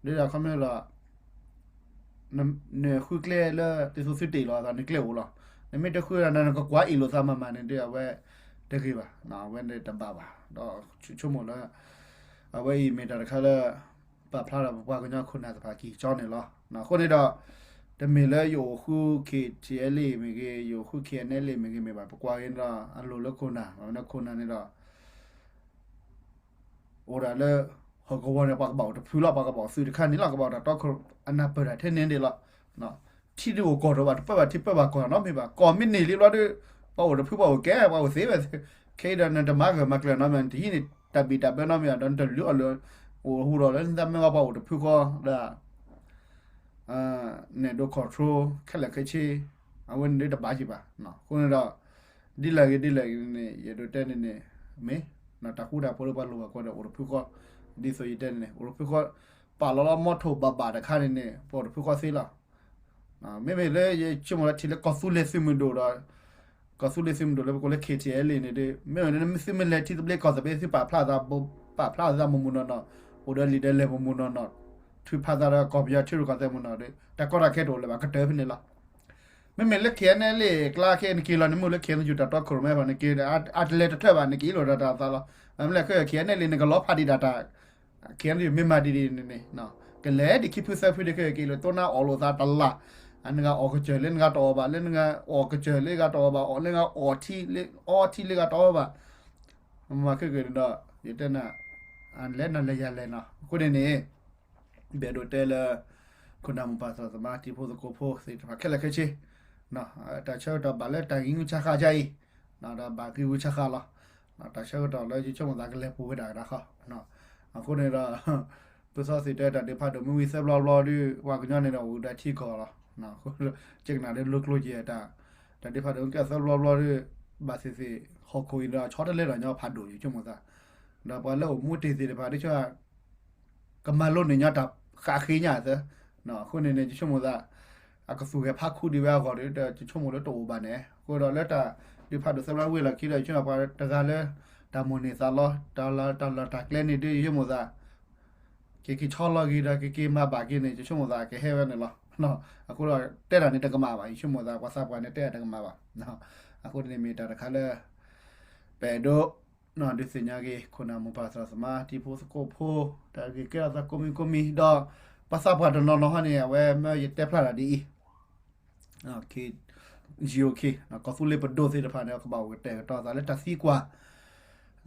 ဒ်ဒီးခီပညီဒီး နဃုကျဲလၢ တသူသုတ့ၢ်လီၤသး နကျဲအိၣ်လီၤ. နမ့ၢ်တဃုဒီး နကကွၢ်အ့ၣ်လိာ်သးမၤမၤန့ၣ်ဒီး အဝဲတဂ့ၤဘၣ်, အဝဲန့ၣ်တဘၣ်ဘၣ်. ဒီးဆိကမိၣ်လၢ အဝဲအံၤမ့ၢ်တၢ်တခါလၢ ပာ်ဖျါဒီးပပှၤကညီခိၣ်နၢ်သ့ၣ်တဖၣ်ကံၢ်ကၠီန့ၣ်လီၤ. အဃိန့ၣ်ဒီး တမ့ၢ်လၢယအိၣ်ဃု K T L A မ့ၢ်ဂ့ၤ ယအိၣ်ဃု K N L A မ့ၢ်ဂ့ၤမ့ၢ်ဘၣ် ပကွၢ်က့ၤန့ၣ်ဒီး အလိၣ်လၢခိၣ်နၢ် မ့ၢ်ခိၣ်နၢ်န့ၣ်ဒီး အိၣ်ဒၣ်လၢ ဟီၣ်ကဝီၤန့ၣ် ပှၤကဘၣ်အိၣ်တဖုလီၤ ပှၤကဘၣ်အိၣ်သုးတခါန့ၣ်လီၤ ကဘၣ်အိၣ်တၢ်တီခိၣ် အနၢ်ပၢၢ်တၢ်ထဲန့ၣ်ဒ်လီၤ. ထံဒုးအိၣ်ကီၢ်တအိၣ်ဘၣ် တပၢၢ်ဘၣ်ထံပၢၢ်ဘၣ်ကီၢ်နီတမံၤဘၣ် ကီၢ်မ့ၢ်န့ၢ်လံဘျီဒီး ပှၤအိၣ်တဖုပှၤအိၣ်ကဲ ပှၤအိၣ်သ့ဝဲ ခဲအံၤဒီးနတမၤဂၢၢ်မၤကျၢၤနီတမံၤ နတဟံးန့ၢ်တၢ်ဘံၣ်တၢ်ဘၢနီတမံၤဒီး နတလုၢ်အီၣ်လၢ အိၣ်ဟူးဒီးလၢနသးမ့ၢ်ဝဲပှၤအိၣ်တဖုဃီဒီး န့ၣ်ဒိး control ခဲလၢာ်ခဲဆ့ အဝဲန့ၣ်ဒ်တဘၣ်က့ၤဘၣ်. အဃိန့ၣ်ဒီး ဒ်လဲၣ်ဂ့ၤဒ်လဲၣ်ဂ့ၤန့ၣ် ယအဲၣ်ဒိးတဲန့ၣ်န့ၣ် မ့ၢ် တၢ်ဃူတၢ်ဖိးလၢပှၤလိၣ်ဘၣ်ကီဒီးအိၣ်တဖုဃီ ဒ်သိးယတဲန့ၣ်န့ၣ် အိၣ်တဖုဃီ ပာ်လီၤလီၤမီထိၣ်ဘၣ်ဘၣ်တခါန့ၣ်န့ၣ် ပအိၣ်တဖုဃီသ့လီၤ. မ့မ့ၢ်လၢယဆိကမိၣ်လၢထံၣ်လၢကီၢ်သူလ့ၤသုးမုၢ်ဒိၣ်ဒီး ကီၢ်သူလ့ၤသုးမုၢ်ဒိၣ်လၢပကိးလၢ K T L A န့ၣ်ဒီး မ့ၢ်ဝဲန့ၣ်သုမ့ၢ်လဲၤထံသဘျ့ကီၢ်သဘျ့ သုပာ်ဖျါသး ပာ်ဖျါသးမူးမူးနီၢ်နီၢ် အိၣ်ဒီးလံာ်ဒီးလဲၢ်မူးမူးနီၢ်နီၢ် ထုးဖးသးဒီးကီၢ်ပယီၤထံရူၢ်ကီၢ်သဲးမူးနီၢ်ဒီး တၢ်ကီတၢ်ခဲတအိၣ်လၢၤဘၣ် ကတၢၢ်ဖဲန့ၣ်လီၤ. မ့မ့ၢ်လၢ K N L A အကျါခဲအံၤ နက့ၤလီၤန့ၣ် မ့ၢ်လၢ K N U တၢ်တီခိၣ်ရိၣ်မဲဖီ နက့ၤ အတလဲၤတထၢၣ်ဘၣ် နကအ့ၣ်လိာ်ဒီးတၢ်သးလီၤ. မ့မ့ၢ်လၢခဲအံၤ K N L A န့ၣ် ကလီၤဖးဒံးဒၣ်တၢ် K N L A မ့ၢ်မၤဒ်ဒ်န့ၣ်န့ၣ် ကလဲၤဒံးခံဖုသၢဖုဒ်ခဲအံၤ က့ၤလၢတိၢ်နါအီၣ်လိာ်သးတလၢ် အနဂၤအီၣ်ကစၢၢ်လၢနဂၤတအီၣ်ဘၣ် လၢနဂၤအီၣ်ကစၢၢ်လၢဂၤတအီၣ်ဘၣ် အီၣ်လၢဂၤအီထံလၢ အီထံလၢဂၤတအီၣ်ဘၣ် မၤခဲက့ၤန့ၣ်ဒီး ယတဲနၤ လဲၤနၤလဲၤယၤလဲၤနီၤ အဃိန့ၣ်န့ၣ် ဘၣ်ဒိးတဲလၢ ခိၣ်နၢ်မိၢ်ပၢ်သရၣ်သမါ တံၤဖိသကိးဖိသ့ၣ်တဖၣ်ခဲလၢာ်ခဲဆ့ တၢ်ဆၢကတီၢ်ဘၣ်လၢတၢ်ဂံၢ်ဂုၢ်ဆါဃါခါအံၤ ဒီးဘၣ်ဂံၢ်ဂုၢ်ဆါဃါလီၤ. တၢ်ဆၢကတီၢ်လၢယဆိကမိၣ်သးကလဲၤပူၤဝဲဒၣ်ကဒါဃီ အဃိန့ၣ်ဒီး ပသီသ့ၣ်တဲတၢ်ဒုးဖးဒိၣ်မ့ၢ်ဝံၤသၢဘျီဘျီဒီး ပှၤကညီန့ၣ်ဒီးအိၣ်ဒီးထံကီၢ်လီၤ. ကနၣ်လၢလိၤကျိယဲၢ်တၢ် တၢ်ဒုးဖးဒိၣ်မ့ၢ်ကဲသၢဘျီဘျီဒီး ဘၣ်သ့ၣ်သ့ၣ် ဟီၣ်ခိၣ်အံၤဒီးဆီတလဲဒီးညီဖးဒိၣ်ယဆိကမိၣ်သး ဒီးပှၤလၢအိၣ်မူတ့ၢ်သ့ၣ်တဖၣ်ဒ် ကမၤလိန့ၢ်ညီတၢ်ဃးဃ့ညါသၢ အဃိန့ၣ်န့ၣ် ယဆိကမိၣ်သး အကသူၣ်ဂဲၤဖးခူဒံးဝဲအဂီၢ်ဒီး ယဆိကမိၣ်လၢတအိၣ်ဘၣ်န့ၣ် အဃိဒီးလၢတၢ်ဒုးဖးဒိၣ်သၢဘျီဝံၤလီၢ်ခံဒီး ယဆိကမိၣ်ပှၤတဂၤလၢ တၢ်မိၣ်န့ၢ်သးလီ တၢ်လီၢ်တၢ်လီၢ်တၢ်ကျဲန့ၣ်ဒီး ယဆိကမိၣ်သး က့ၤက့ၤဆီလီၤက့ၤဒီး က့ၤက့ၤမၤဘၣ်က့ၤန့ၣ် ယဆိကမိၣ်သးကဟဲဝဲန့ၣ်လီၤ. အဃိဒီးတဲတၢ်န့ၣ်တကမၣ်ဘၣ် ယဆိကမိၣ်သး ပှၤသးပှၢ်န့ၣ်တဲတၢ်တကမၣ်ဘၣ်. အဃိန့ၣ်မ့ၢ်တၢ်တခါလၢ ပအဲၣ်ဒိး ဒုးသ့ၣ်ညါက့ၤ ခိၣ်နၢ်မိၢ်ပၢ်သရၣ်သမါ တံၤဖိသကိးဖိ တၢ်ဂ့ၢ်ကဲထီၣ်သးကိးမံၤကိးမံၤဒီး ပှၤသးပှၢ်တနီၤနီၤဟီန့ၣ် အဝဲမၢယတဲဖျါတၢ်ဒ်အံၤ ယိၤခ့ ကီၢ်သူလ့ၤပဒိၣ်သ့ၣ်တဖၣ်န့ၣ် ကဘၣ်အိၣ်ကတဲာ်ကတီၤသးလၢတၢ်သံကွၢ်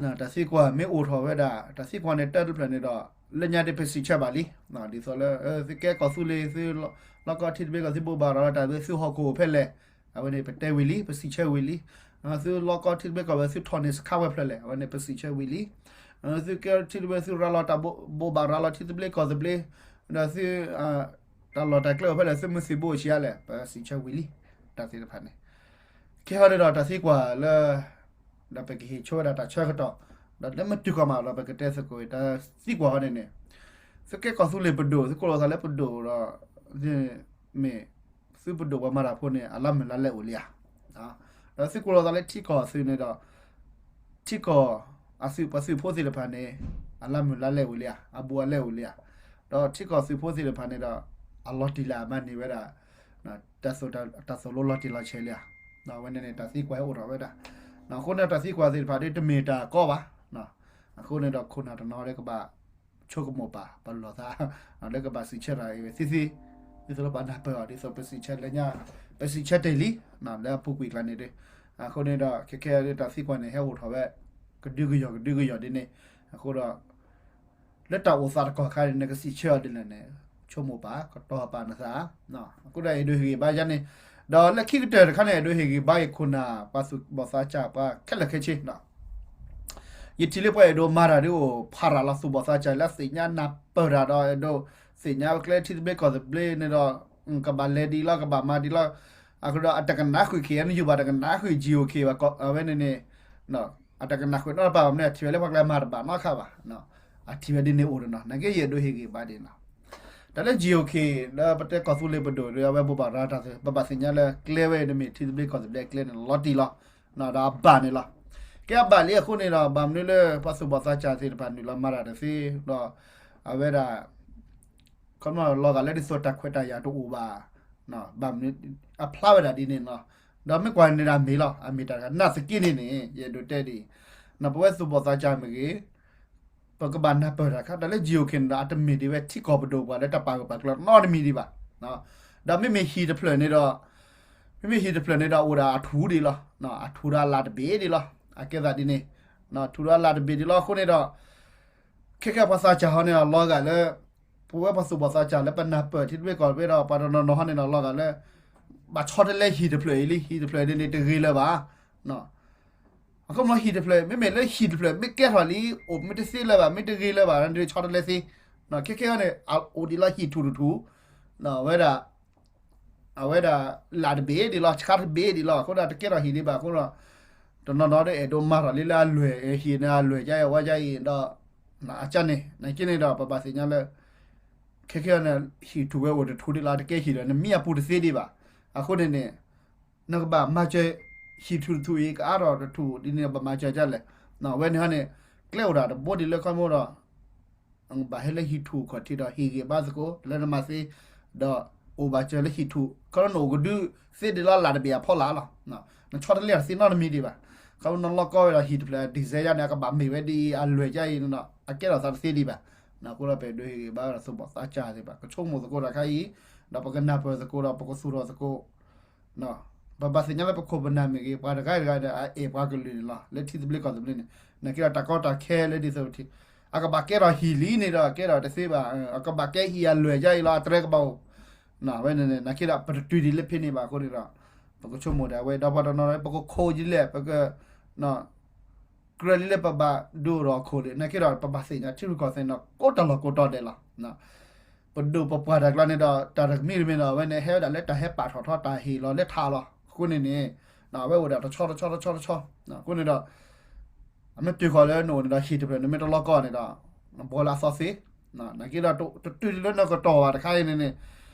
တၢ်သံကွၢ်မ့ၢ်အိၣ်ထီၣ်ဝဲဒၣ် တၢ်သံကွၢ်န့ၣ်တၢ်တဖျၢၣ်န့ၣ်ဒီး လၢညါဒ်ပစံးဆၢဘၣ်လံ ဒ်သိးလၢ သုကဲကီၢ်သူလ့ၤ သုလီၢ်ကီၢ်ထံသဘျ့ကီၢ်သူဘိးဘၣ်ဒီးတၢ်သုဟီၣ်ခိၣ်ဖဲလဲၣ် အဝဲန့ၣ်ပတဲဝံၤလံ ပစံးဆၢဝံၤလံ. သုလီကီထံသဘျ့ကီၢ်သဘျ့ သုထီၣ်န့ၢ်စခါဝဲဖျၢၣ်လဲၣ် အဝဲန့ၣ်ပစံးဆၢဝံၤလံ. သုကဲထံသဘျ့ သုရၤလီၤတၢ်ဘိးဘၣ်ရၤလီၤထံသဘျ့ကီၢ်သဘျ့ ဒီးသု တၢ်လီၢ်တၢ်ကျဲအိၣ်ဖဲလဲၣ် သုမုၢ်သံၣ်ဘိအိၣ်ဆံးအါလဲၣ် ပစံးဆၢဝံၤလံ. တၢ်သ့ၣ်တဖၣ်န့ၣ် ကဲဟီန့ၣ်ဒီးတၢ်သံကွၢ်လၢ ဒီးပကဟ့ၣ်ဆိဝဲဒၣ်တၢ်ဆၢကတီၢ် ဒီးလၢမ့ၢ်တုၤကီၢ်မးဒီး ပကတဲသကိးတၢ်သံကွၢ်ဟီန့ၣ်န့ၣ် သုကဲကီၢ်သူလ့ၤပဒိၣ် သုကိးလီၤသးလၢပဒိၣ်ဒီး မ့ၢ်သုပဒိၣ်ပှၤမၤတၢ်ဖိန့ၣ် အလါမုၢ်လါလဲအိၣ်လံဧါ. ဒီးသုကိးလီၤသးလၢထံကီၢ်သုးန့ၣ်ဒီး ထံကီၢ်အသုးပှၤသုးဖိသ့ၣ်တဖၣ်န့ၣ် အလါမုၢ်လါလဲအိၣ်လံဧါ အဘူးအလဲအိၣ်လံဧါ. ဒီးထံကီၢ်သုးဖိသ့ၣ်တဖၣ်န့ၣ်ဒီး အလီၤတံၢ်လၢအမၤန့ၢ်ဝဲဒၣ် တၢ်သိၣ်တၢ်လိလီၤတံၢ်လီၤဆဲးလံဧါ. အဝဲန့ၣ်န့ၣ် တၢ်သံကွၢ်ဟဲအိၣ်ထီၣ်ဝဲဒၣ်. အဃိန့ၣ်တၢ်သံကွၢ်သ့ၣ်တဖၣ်ဒ် တမ့ၢ်တၢ်ကီဘၣ်. အဃိန့ၣ်ဒီးခိၣ်နၢ်တနီၤလၢကဘၣ်ဆိကမိၣ်ပာ်ပလီၢ်သး လၢကဘၣ်စံးဆၢတၢ်အံၤဝဲသ့သ့ ဒ်သိးလၢပှၤနၢ်ပၢၢ်အီၤ ဒ်သိးပစံးဆၢလၢညါ ပစံးဆၢတ့ၢ်လံ လၢအပူၤကွံာ်ကျါန့ၣ်ဒီး အဃိန့ၣ်ဒီး ခဲခဲအံၤတၢ်သံကွၢ်န့ၣ် ဟဲအိၣ်ထီၣ်ဝဲ ကဒုကယီၢ်ကဒုကယီၢ်ဒ်န့ၣ် အဃိဒီး လၢတၢ်အိၣ်သးတကီၢ်ခါန့ၣ် နကစံးဆၢအီၤဒ်လဲၣ်န့ၣ် ဆိကမိၣ်ပာ် ကတီၤပာ်နသး. အဃိဒီးအဲၣ်ဒိးဟ့ၣ်ဂံၢ်ဘါယၤန့ၣ် ဒီးလၢခံကတၢၢ်တခါန့ၣ် အဲၣ်ဒိးဟ့ၣ်ဂံၢ်ဘါအံၤခိၣ်နၢ် ပှၤသူၣ်ဘီၣ်သးစၢ် ပှၤခဲလၢာ်ခဲဆ့ ယထံၣ်လၢပှၤအဲၣ်ဒိးမၤတၢ်ဒ်အိၣ်ဖးရၤလီၤသူၣ်ဘီၣ်သးစၢ်လၢသ့ၣ်ညါနၢ်ပၢၢ်တၢ်ဒီးအဲၣ်ဒိး သ့ၣ်ညါဝဲကျဲထံသဘျ့ကီၢ်သဘျ့န့ၣ်ဒီး ကဘၣ်လဲၤဒ်လီၤ ကဘၣ်မၤဒ်လီၤ. အဃိဒီးအတကနၣ်ဃုာ် ခ့ၣ်အဲၣ်ယူၣ် ဘၣ် တကနၣ်ဃုာ် ကၠံၣ်အိၣ်ခ့ၣ် ဘၣ် အဝဲန့ၣ်န့ၣ် အတကနၣ်ဃုာ်နီတပၤဘၣ်မနုၤ အထံၣ်ဝဲလၢပှၤကျဲမၤတဘၣ်နီတခါဘၣ်. အထံၣ်ဝဲဒ်န့ၣ်အိၣ်တနီၤ နာ်က့ယအဲၣ်ဒိးဟ့ၣ်ဂံၢ်ဘါဒ်န့ၣ်လီၤ. တၢ်လၢ ကၠံၣ်အိၣ်ခ့ၣ် လၢပတဲကီၢ်သူလ့ၤပဒိၣ်ဒီး အဝဲဘိးဘၣ်ရၤတၢ်သ့ ပဘၣ်သ့ၣ်ညါလၢကျဲဝဲအံၤတမ့ၢ်ထံသဘျ့ကီၢ်သဘျ့အကျဲန့ၣ် လီၤတံၢ်လီၤ ဒီးအဘၣ်န့ၣ်လီၤ. ကဲအဘၣ်လံအဃိန့ၣ်ဒီး ဘၣ်မနုၤလၢပှၤသူၣ်ဘီၣ်သးစၢ်သ့ၣ်တဖၣ်နုာ်လီၤမၤတၢ်တသ့ဒီး အဝဲဒၣ် ခီဖျိလီၤဂာ်လၢဒ်သိးတၢ်ခွဲးတၢ်ယာ်တအိၣ်ဘၣ် ဘၣ်မနုၤ အဖျါဝဲဒၣ်ဒ်န့ၣ်လီၤ. ဒီးမ့ၢ်ကွၢ်န့ၣ်ဒၣ်မ့ၢ်လီၤ အမ့ၢ်တၢ်တခါ နာ်သက့န့ၣ်န့ၣ် ယအဲၣ်ဒိးတဲဒ်အံၤ ပဝဲသူၣ်ဘီၣ်သးစၢ်မ့ၢ်ဂ့ၤ ပကဘၣ်နၢ်ပၢၢ်တၢ်ခါ တၢ်လၢ ကၠံၣ်အိၣ်ခ့ၣ်န့ၣ်ဒီး အတမ့ၢ်ဒ်ဝဲထံကီၢ်ပဒိၣ်ပှၤလၢတၢ်ပာ်ဂၢၢ်ပာ်ကျၢၤနီတမံၤဒံးဘၣ်. ဒီးမ့မ့ၢ်ဟံၣ်တဖျၢၣ်န့ၣ်ဒီး မ့မ့ၢ်ဟံၣ်တဖျၢၣ်န့ၣ်ဒီး အိၣ်ဒၣ်အထူၣ်ဒံးလီၤ. အထူၣ်ဒီးအလၣ်တဘ့ၣ်ဒံးလီၤ. အကဲသးဒ်န့ၣ် ထူၣ်ဒီးအလၣ်တဘ့ၣ်ဒံးလီၤအဃိန့ၣ်ဒီး ခဲကဲပှၤသးစၢ်ဟီန့ၣ်ဒီး လီၤဂာ်လၢ ပဝဲပှၤသူၣ်ဘီၣ်သးစၢ်လၢပနၢ်ပၢၢ်ထံသဘျ့ကီၢ်သဘျ့ဒီး ပှၤတနီၤနီၤဟီန့ၣ်ဒီး လီၤဂာ်လၢ ဘၣ်ဆီတလဲဟံၣ်တဖျၢၣ်အံၤလံ ဟံၣ်တဖျၢၣ်ဒ်န့ၣ်တဂ့ၤလၢၤဘၣ်. အခီပညီဟံၣ်တဖျၢၣ် မ့မ့ၢ်လၢဟံၣ်တဖျၢၣ် မ့ၢ်ကဲထီၣ်လံ အိၣ်မ့ၢ်တသ့လၢၤဘၣ် မ့ၢ်တဂ့ၤလၢၤဘၣ် နဆီတလဲသ့. ခဲကဲန့ၣ် အိၣ်ဒံးလီၤဟံၣ်ထူၣ်တထူၣ် ဝဲဒၣ် အဝဲဒၣ် လၣ်တဘ့ၣ်ဒံးလီၤ ဆှါတဘ့ၣ်ဒံးလီၤ အဃိဒီးတကဲထီၣ်ဟံၣ်ဒံးဘၣ်အဃိဒီး တနီၤနီၤဒီးအဲၣ်ဒိးမၤထီၣ်လံလၢအလွဲၢ် ဟံၣ်န့ၣ်အလွဲၢ်ဒ်အံၤ အဝဲဒ်အံၤဒီး အကန့ၣ် နာ်က့န့ၣ်ဒီး ပဘၣ်သ့ၣ်ညါလၢ ခဲကဲန့ၣ် ဟံၣ်ထူၣ်ဝဲအိၣ်တထူၣ်ဒံးလီၤ တကဲဟံၣ်ဒီး နမံအပူၤတသ့ဒံးဘၣ်. အဃိန့ၣ်န့ၣ် နကဘၣ်မၤစၢၤ ဟံၣ်ထူၣ်တထူၣ်အံၤ ကအါထီၣ်တထူၣ်ဒ်န့ၣ် ဘၣ်မၤစၢၤဒ်လဲၣ်. ဝဲန့ၣ်ဟီန့ၣ် ကျဲအိၣ်ဒၣ်တဘိဒံးလၢခီဖျိဒီး ဘၣ်ဟဲလၢဟံၣ်ထူၣ်ခီၣ်ထံးဒီး ဟ့ၣ်ဂံၢ်ဘါသကိး လၢနမၤသ့ ဒီးအိၣ်ဘၣ်စၢၤလၢဟံၣ်ထူၣ် ခီဖျိနအိၣ်ကဒုသ့ဒံးလီၤ လၢ်တဘ့ၣ်အဖီလာ်လီၤ. နဆီတလဲတသ့နီတမံၤဒံးဘၣ်. ခီဖျိနလီၢ်ကီဝဲဒီးဟံၣ်တဖျၢၣ် design န့ၣ် အကဘၣ်မ့ၢ်ဝဲဒ်အံၤ အလွဲၢ်ဒ်အံၤန့ၣ်ဒီး အကဲထီၣ်သးတသ့ဒံးဘၣ်. အဃိဒီးပအဲၣ်ဒိးဟ့ၣ်ဂံၢ်ဘါဒီးသူၣ်ဘီၣ်သးစၢ်သ့ၣ်တဖၣ် ကဆိကမိၣ်သကိးတၢ်ခါအံၤ ဒီးပကနၢ်ပၢၢ်သကိးဒီးပကသူၣ်ထီၣ်သကိး ပဘၣ်သ့ၣ်ညါလၢပခိၣ်ပနၢ်မ့ၢ်ဂ့ၤ ပှၤတဂၤတဂၤဒီး အအဲၣ်ပှၤကလုာ်န့ၣ်လီၤ လၢထံသဘျ့ကီၢ်သဘျ့န့ၣ် နာ်က့ဒီးတၢ်ကီတၢ်ခဲလၢဒ်သိး အကဘၣ်ကဲထီၣ်ဟံၣ်လံန့ၣ်ဒီး ကဲထီၣ်တသ့ဘၣ်. အကဘၣ်ကဲဟံၣ်အလွဲၢ်ဒ်အံၤလီၤ အတြဲကဘၣ်အိၣ် ဝဲန့ၣ်န့ၣ် နာ်က့ဒီး ပတတုၤဒံးလၢဖဲန့ၣ်ဘၣ်အဃိန့ၣ်ဒီး ပကဆိကမိၣ်ဒၣ်ဝဲ ဒီးပှၤတနီၤ ပကခိၣ်ဒ်လဲၣ် ပက ကြၢးလံလၢပဘၣ်ဒိၣ်ဒီးအခိၣ်လံ နာ်က့ဒီး ပဘၣ်သ့ၣ်ညါထံရူၢ်ကီၢ်သဲးန့ၣ်ဒီး ကိးတၢ်လီၢ်ကိးတီၤဒဲးလီၤ. ပဒိၣ်ပပှၢ်တၢ်ကျါန့ၣ်ဒီး တၢ်တမံၤတမံၤဒီး အဝဲန့ၣ် ဟဲဝဲဒၣ်လၢတၢ်ဟဲပာ်ထီၣ်ထီတၢ်ဟ့ၣ်လီၤလၢထးလီၤ. အဃိန့ၣ်န့ၣ် အဝဲအိၣ်ဒၣ်တဆီတဆီတဆီတဆီ အဃိန့ၣ်ဒီး အမ့ၢ်တုၤဃီၤလၢနအိၣ်န့ၣ်ဒီး ဟံၣ်တဖျၢၣ် နမ့ၢ်တလီၢ်ကီၢ်န့ၣ်ဒီး နဘှီလၢအသီသ့ နာ်က့ဒီး တတုၤလၢနကတီၢ်ဘၣ်တခါအံၤန့ၣ်န့ၣ်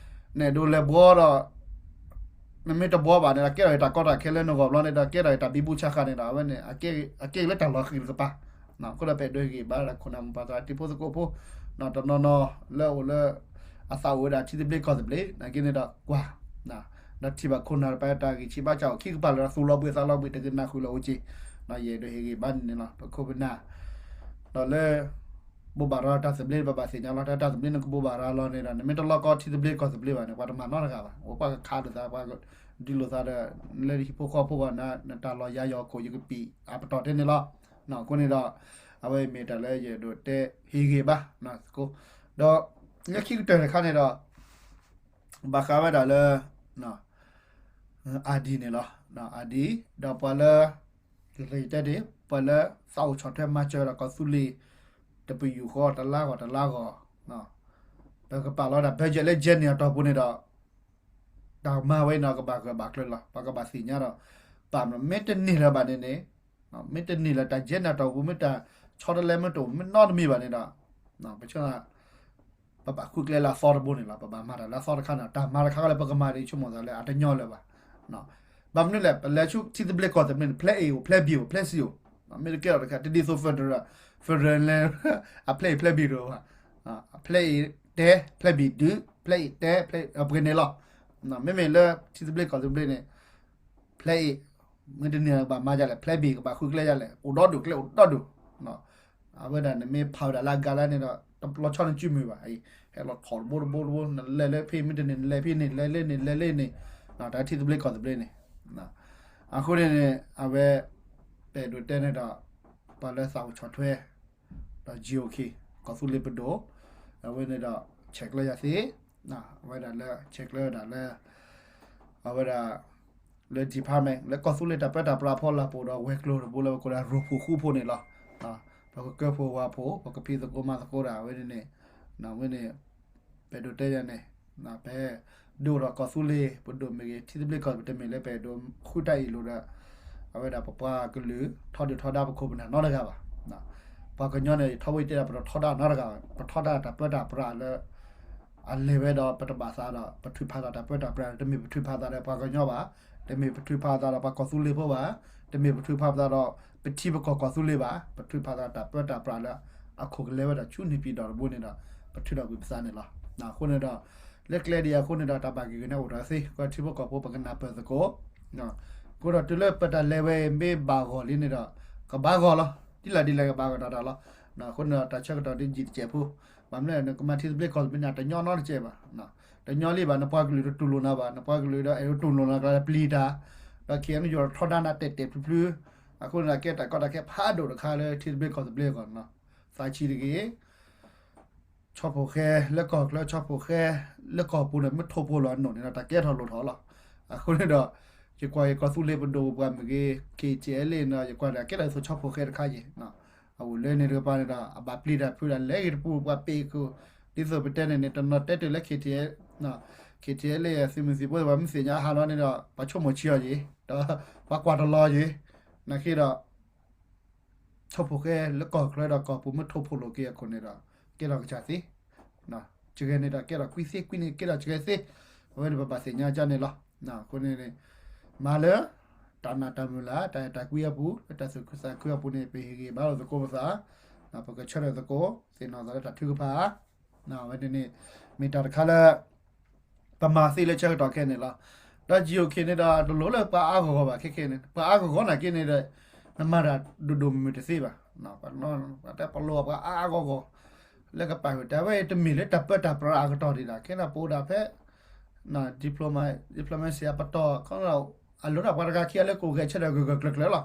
နအဲၣ်ဒိးလဲၤဘှီဒီး နမ့ၢ်တဘှီဘၣ်န့ၣ်ဒီး ကဲထီၣ်အံၤတၢ်ကီတၢ်ခဲလၢနဂီၢ်ဘျီန့ၣ်ဒီး ကဲထီၣ်အံၤတၢ်ဘံဘူဆါဃာ်န့ၣ်ဒီး အဝဲန့ၣ် အကဲလၢတၢ်လီၤဃံၤတကပၤ. အဃိဒီးပအဲၣ်ဒိးဟ့ၣ်ဂံၢ်ဘါဒီးခိၣ်နၢ်မိၢ်ပၢ်သရၣ်တံၤဖိသကိးဖိ တနီၤနီၤလၢအိၣ်လၢ အသးအိၣ်ဝဲဒၣ်ထံသဘျ့ကီၢ်သဘျ့ နာ်က့န့ၣ်ဒီးကွၢ် ဒီးထံၣ်ဘၣ်ခိၣ်နၢ်တပၤတၢ်ဂံၢ်ဆံးဘါစၢ်အိၣ်ခံကပၤလၢသူၣ်လီၤဘှံးသးလီၤဘှံး တကနၣ်ဃုာ်လီၤအိၣ်က့ၤ ယအဲၣ်ဒိးဟ့ၣ်ဂံၢ်ဘါန့ၣ်န့ၣ်လီၤ ပခိၣ်ပနၢ် ဒီးလၢ ဘိးဘၣ်ရၤတၢ်သဘျ့ ပဘၣ်သ့ၣ်ညါလီၤ တၢ်တၢ်သဘျ့ နကဘိးဘၣ်ရၤလီၤန့ၣ်ဒီး နမ့ၢ်တလီၢ်ကီထံသဘျ့ကီၢ်သဘျ့ဘၣ်န့ၣ် ပှၤတမၤနီတဂၤဘၣ် ပှၤကခးလိာ်သး ပှၤဒုးလိာ်သးဒီး လၢဟံၣ်ဖိဃီဖိဂီၢ် နတၢ်လီၢ်ယၤယီၤခိၣ် ယကပံာ်အပတီၢ်ထဲန့ၣ်လီၤ. အဃိန့ၣ်ဒီး အဝဲမ့ၢ်တၢ်လၢယအဲၣ်ဒိးတဲဟ့ၣ်ဂံၢ်ဘါသကိး ဒီး လၢခံကတၢၢ်တခါန့ၣ်ဒီး ဘၣ်ဃးဝဲဒၣ်လၢ အါဒံန့ၣ်လီၤ. အါဒံ ဒီးပှၤလၢ ယတဲဒၣ် ပှၤလၢသးအိၣ်ဆီၣ်ထွဲမၤစၢၤဒီးကီၢ်သူလ့ၤ တပယူာ်ဃီ တလါဂီၤတလါဂီၤ ပကပာ်လီၤဒၣ် budget လၢ January အတီၢ်ပူၤန့ၣ်ဒီး တၢ်မၤဝဲန့ၣ်ကဘၣ်ဂၢၢ်ဘၣ်ကျၢၤလီၤ. ပှၤကဘၣ်သ့ၣ်ညါဒီး ပာ်မ့ၢ်တန့ၢ်လၢၤဘၣ်န့ၣ်န့ၣ် မ့ၢ်တန့ၢ်လၢၤတၢ် January အတီၢ်ပူၤ မ့ၢ်တၢ်ဆီတလဲမ့ၢ်တအိၣ်မ့ၢ်နီတမံၤဘၣ်န့ၣ်ဒီး ပဆ ပဘၣ်ဃုကျဲလၢအသီတဘိန့ၣ်လီၤ. ပဘၣ်မၤတၢ်လၢအသီတခါန့ၣ် တၢ်မၤတခါလၢပကမၤဒီး ဆိကမိၣ်သးလၢအတညီလၢၤဘၣ်. ဘၣ်မနုၤလဲၣ် ပလဲၤဆူထံသဘျ့ကီၢ်သဘျ့န့ၣ် plan A အိၣ် plan B အိၣ် plan C အိၣ် မ့ၢ်တကဲထီၣ်တခါ တဒ်သိး federal, federal လၢ အ plan A plan B တအိၣ်ဘၣ်. အ plan A တဲ plan B ဒုး plan A တဲ plan ပှဲၤန့ၣ်လီၤ. မ့မ့ၢ်လၢထံသဘျ့ကီၢ်သဘျ့န့ၣ် plan A မ့ၢ်တန့ၢ်ကဘၣ်မၤဒ်လဲၣ် plan B ကဘၣ်ဃုကျဲဒ်လဲၣ် အိၣ်ဒီဒူၣ်ကျဲအိၣ်ဒီဒူၣ် အဝဲဒၣ်နမ့ၢ်ဖးဝဲဒၣ်လၢအဂၤလၢန့ၣ်ဒီး တလီၤဆီနစုမုၢ်ဘၣ်. ဟဲလီၤထီၣ်တဘိတဘိတဘိ နလဲၤလၢဖဲမ့ၢ်တန့ၢ် နလဲၤဖဲန့ၣ် လဲၤလၢန့ၣ် လဲၤလၢန့ၣ် တၢ်ထံသဘျ့ကီၢ်သဘျ့န့ၣ် အဃိန့ၣ်န့ၣ် အဝဲ ပအဲၣ်ဒိးတဲန့ၣ်ဒီး ပှၤလၢသးအိၣ်ဆီၣ်ထွဲ ဒီး GOK ကီၢ်သူလ့ၤပဒိၣ် အဝဲန့ၣ်ဒီး ဆဲးကျၢယၤသ့ အဝဲဒၣ်လၢ ဆဲးကျၢဝဲဒၣ်လၢ အဝဲဒၣ် လၢ department လၢကီၢ်သူလ့ၤတၢ်ပၢတၢ်ပြးဖီလာ်ပူၤဒီး ဝဲၤကျိၤတဘိလၢပကိးဒၣ် ရိဖူၣ်ဃူဖိန့ၣ်လီၤ. ပကကၢဖိဝၤဖိ ပကဖံးသကိးမၤသကိးတၢ်ဝဲန့ၣ်န့ၣ် ဝဲန့ၣ် ပအဲၣ်ဒိးတဲယၤန့ၣ် ပ ဒုးအိၣ်ဒီးကီၢ်သူလ့ၤပဒိၣ်မ့ၢ်ဂ့ၤ ထံသဘျ့ကီၢ်သဘျ့တမ့ၢ်လၢပအဲၣ်ဒိးဃုတၢ်အ့ၣ်လိာ်ဒီး အဝဲဒၣ်ပပှၤကလုာ် ထီဒုၣ်ထီဒါပခိၣ်ပနၢ်နီတဂၤဘၣ်. ပှၤကညီန့ၣ် ယထီဝဲတဲဒၣ် ပတထီဒါနီတဂၤဘၣ်. ပထီဒါတၢ်ပၢတၢ်ပြးလၢ အလဲၤဝဲဒီးပတဘၣ်သးဒီး ပထုးဖးသးတၢ်ပၢတၢ်ပြး တမ့ၢ်ပထုးဖးသးဒီးပှၤကညီဘၣ်, တမ့ၢ်ပထုးဖးသးဒီးပှၤကီၢ်သူလ့ၤဖိဘၣ်, တမ့ၢ်ပထုးဖးသးဒီး ပထံပကီၢ်ကီၢ်သူလ့ၤဘၣ်, ပထုးဖးသးတၢ်ပၢတၢ်ပြးလၢ အခိၣ်ကလဲဝဲဒၣ်ဆူန့ၣ်ပံၤဒီးတဘိန့ၣ်ဒီး ပထုးထီၣ်ကွံာ်ပသးန့ၣ်လီၤ. အဃိန့ၣ်ဒီး လၢကျဲဒ်အံၤအဃိန့ၣ်ဒီး တၢ်ဘၣ်ဂ့ၢ်ဂ့ၢ်န့ၣ်အိၣ်ဒီးသ့ ပှၤထံဖိကီၢ်ဖိ ပကနၢ်ပၢၢ်သကိး အဃိဒီးတုၤလၢပတၢ်လဲၤဝဲမ့ၢ်ဘၣ်ဂီၢ်လံန့ၣ်ဒီး ကဘၣ်ဂီၢ်လီၤ. ဒ်လဲၣ်ဒ်လဲၣ်ကဘၣ်ဂီၢ်တၢ်တၢ်လီၤ. အဃိန့ၣ်ဒီး တၢ်ဆၢကတီၢ်ဒ်ယံာ်တစဲးဖိ ဘၣ်မနုၤလဲၣ် နကမၤထံသဘျ့ကီၢ်သဘျ့န့ၣ် တညီနီတစဲးဘၣ်. တညီလံဘၣ် နပှၤကလုာ်တတူၢ်လိာ်နၤဘၣ်, နပှၤကလုာ်ဒီးအဲၣ်ဒိးတူၢ်လိာ်နၤကျါပျံၤတၢ်, ဒီး KNU ထီဒါနၤတဲာ်တဲာ်ဖျုးဖျုး, အဃိန့ၣ်ဒီး ကဲတၢ်ကီတၢ်ခဲဖးဒိၣ်တခါလၢထံသဘျ့ကီၢ်သဘျ့အဂီၢ်န့ၣ်လီၤ. သးဆံးတဂ့ၤ ဆီဖိၣ်ဃဲလၢကီၢ်ချၢ ဆီဖိၣ်ဃဲလၢကီၢ်ပူၤန့ၣ် မ့ၢ်ထိၣ်ဖိလီၤအနိၣ်န့ၣ်ဒီး တၢ်ကဲထီၣ်လိၣ်ထီၣ်လီၤ. အဃိန့ၣ်ဒီး ယကွၢ်က့ၤကီၢ်သူလ့ၤပဒိၣ်ပပှၢ်မ့ၢ်ဂ့ၤ KTLA န့ၣ်ဒီး ယကွၢ်ဒၣ်ကဲထီၣ်သိးဆီဖိၣ်ဃဲတခါယံၤ, အအိၣ်လၢန့ၣ်တကပၤန့ၣ်ဒီး အဘၣ်ပျံၤတၢ်ဖုးတၢ်လဲၤဂ့ၤတပူၤပှၤပ့ၢ်ခိၣ်, ဒ်သိးပတဲန့ၣ်န့ၣ် တနီၤတဲတ့ၢ်လၢ KTLA, KTLA သုးမုၢ်သံၣ်ဘိ ပှၤမ့ၢ်သ့ၣ်ညါဟးလီၤန့ၣ်ဒီး ပှၤဆိကမိၣ်ဆံးအီၤယံၤ, ဒီးပှၤကွၢ်တလီၤယံၤ, နာ်က့ဒီး ဆီဖိၣ်ဃဲလၢကီၢ်ချၢဒီးကီၢ်ပူၤမ့ၢ်ထိၣ်ဖိၣ်လိာ်က့ၤအခိၣ်န့ၣ်ဒီး ကဲထီၣ်ကစၢ်သ့, ကဂဲၤန့ၣ်ဒီးကဲထီၣ်ကွံသ့, ကွံန့ၣ်ကဲထီၣ်ကဂဲၤသ့, အဝဲန့ၣ်ပဘၣ်သ့ၣ်ညါကန့ၣ်လီၤ. အဃိန့ၣ် မၤလၢ တၢ်နာ်တၢ်မုၢ်လၢ် တၢ်အဲၣ်တၢ်ကွံအပူၤ လၢတၢ်သူၣ်ခုသးခုအပူၤန့ၣ် ပဟ့ၣ်ဂံၢ်ဘါလိာ်သကိးပသး, ပကဆၢထၢၣ်သကိး သ့ၣ်နီၣ်သးလၢတၢ်ထုကဖၣ် အဝဲန့ၣ်န့ၣ် မ့ၢ်တၢ်တခါလၢ ပမၤသ့လၢဆၢကတီၢ်ခဲအံၤန့ၣ်လီၤ. ဒီး GOK န့ၣ်ဒီး တလိၣ်လၢပှၤအါဂီၢ်ဂီၢ်ဘၣ် ခဲခဲန့ၣ် ပှၤအါဂီၢ်ဂီၢ်နာ်က့န့ၣ်ဒီး နမၤတၢ်ဒိၣ်ဒိၣ်မုၢ်မုၢ်တသ့ဘၣ်. ပတဲပလိၣ်ပှၤအါအါဂီၢ်ဂီၢ် လၢကပာ်ဃုာ်တၢ်ဝဲ တမ့ၢ်လၢတၢ်ပၢတၢ်ပြးအကတီၢ်ဒံးဒၣ် ခဲန့ၣ်ပအိၣ်ဒၣ်ဖဲ diplomacy အပတီၢ် ခီဒီး အလိၣ်ဒၣ်ပှၤတဂၤခံဂၤလၢကအိၣ်ဂဲၤဆၢထၢၣ်ဂၢၢ်ဂၢၢ်ကျၢၤကျၢၤလီၤ.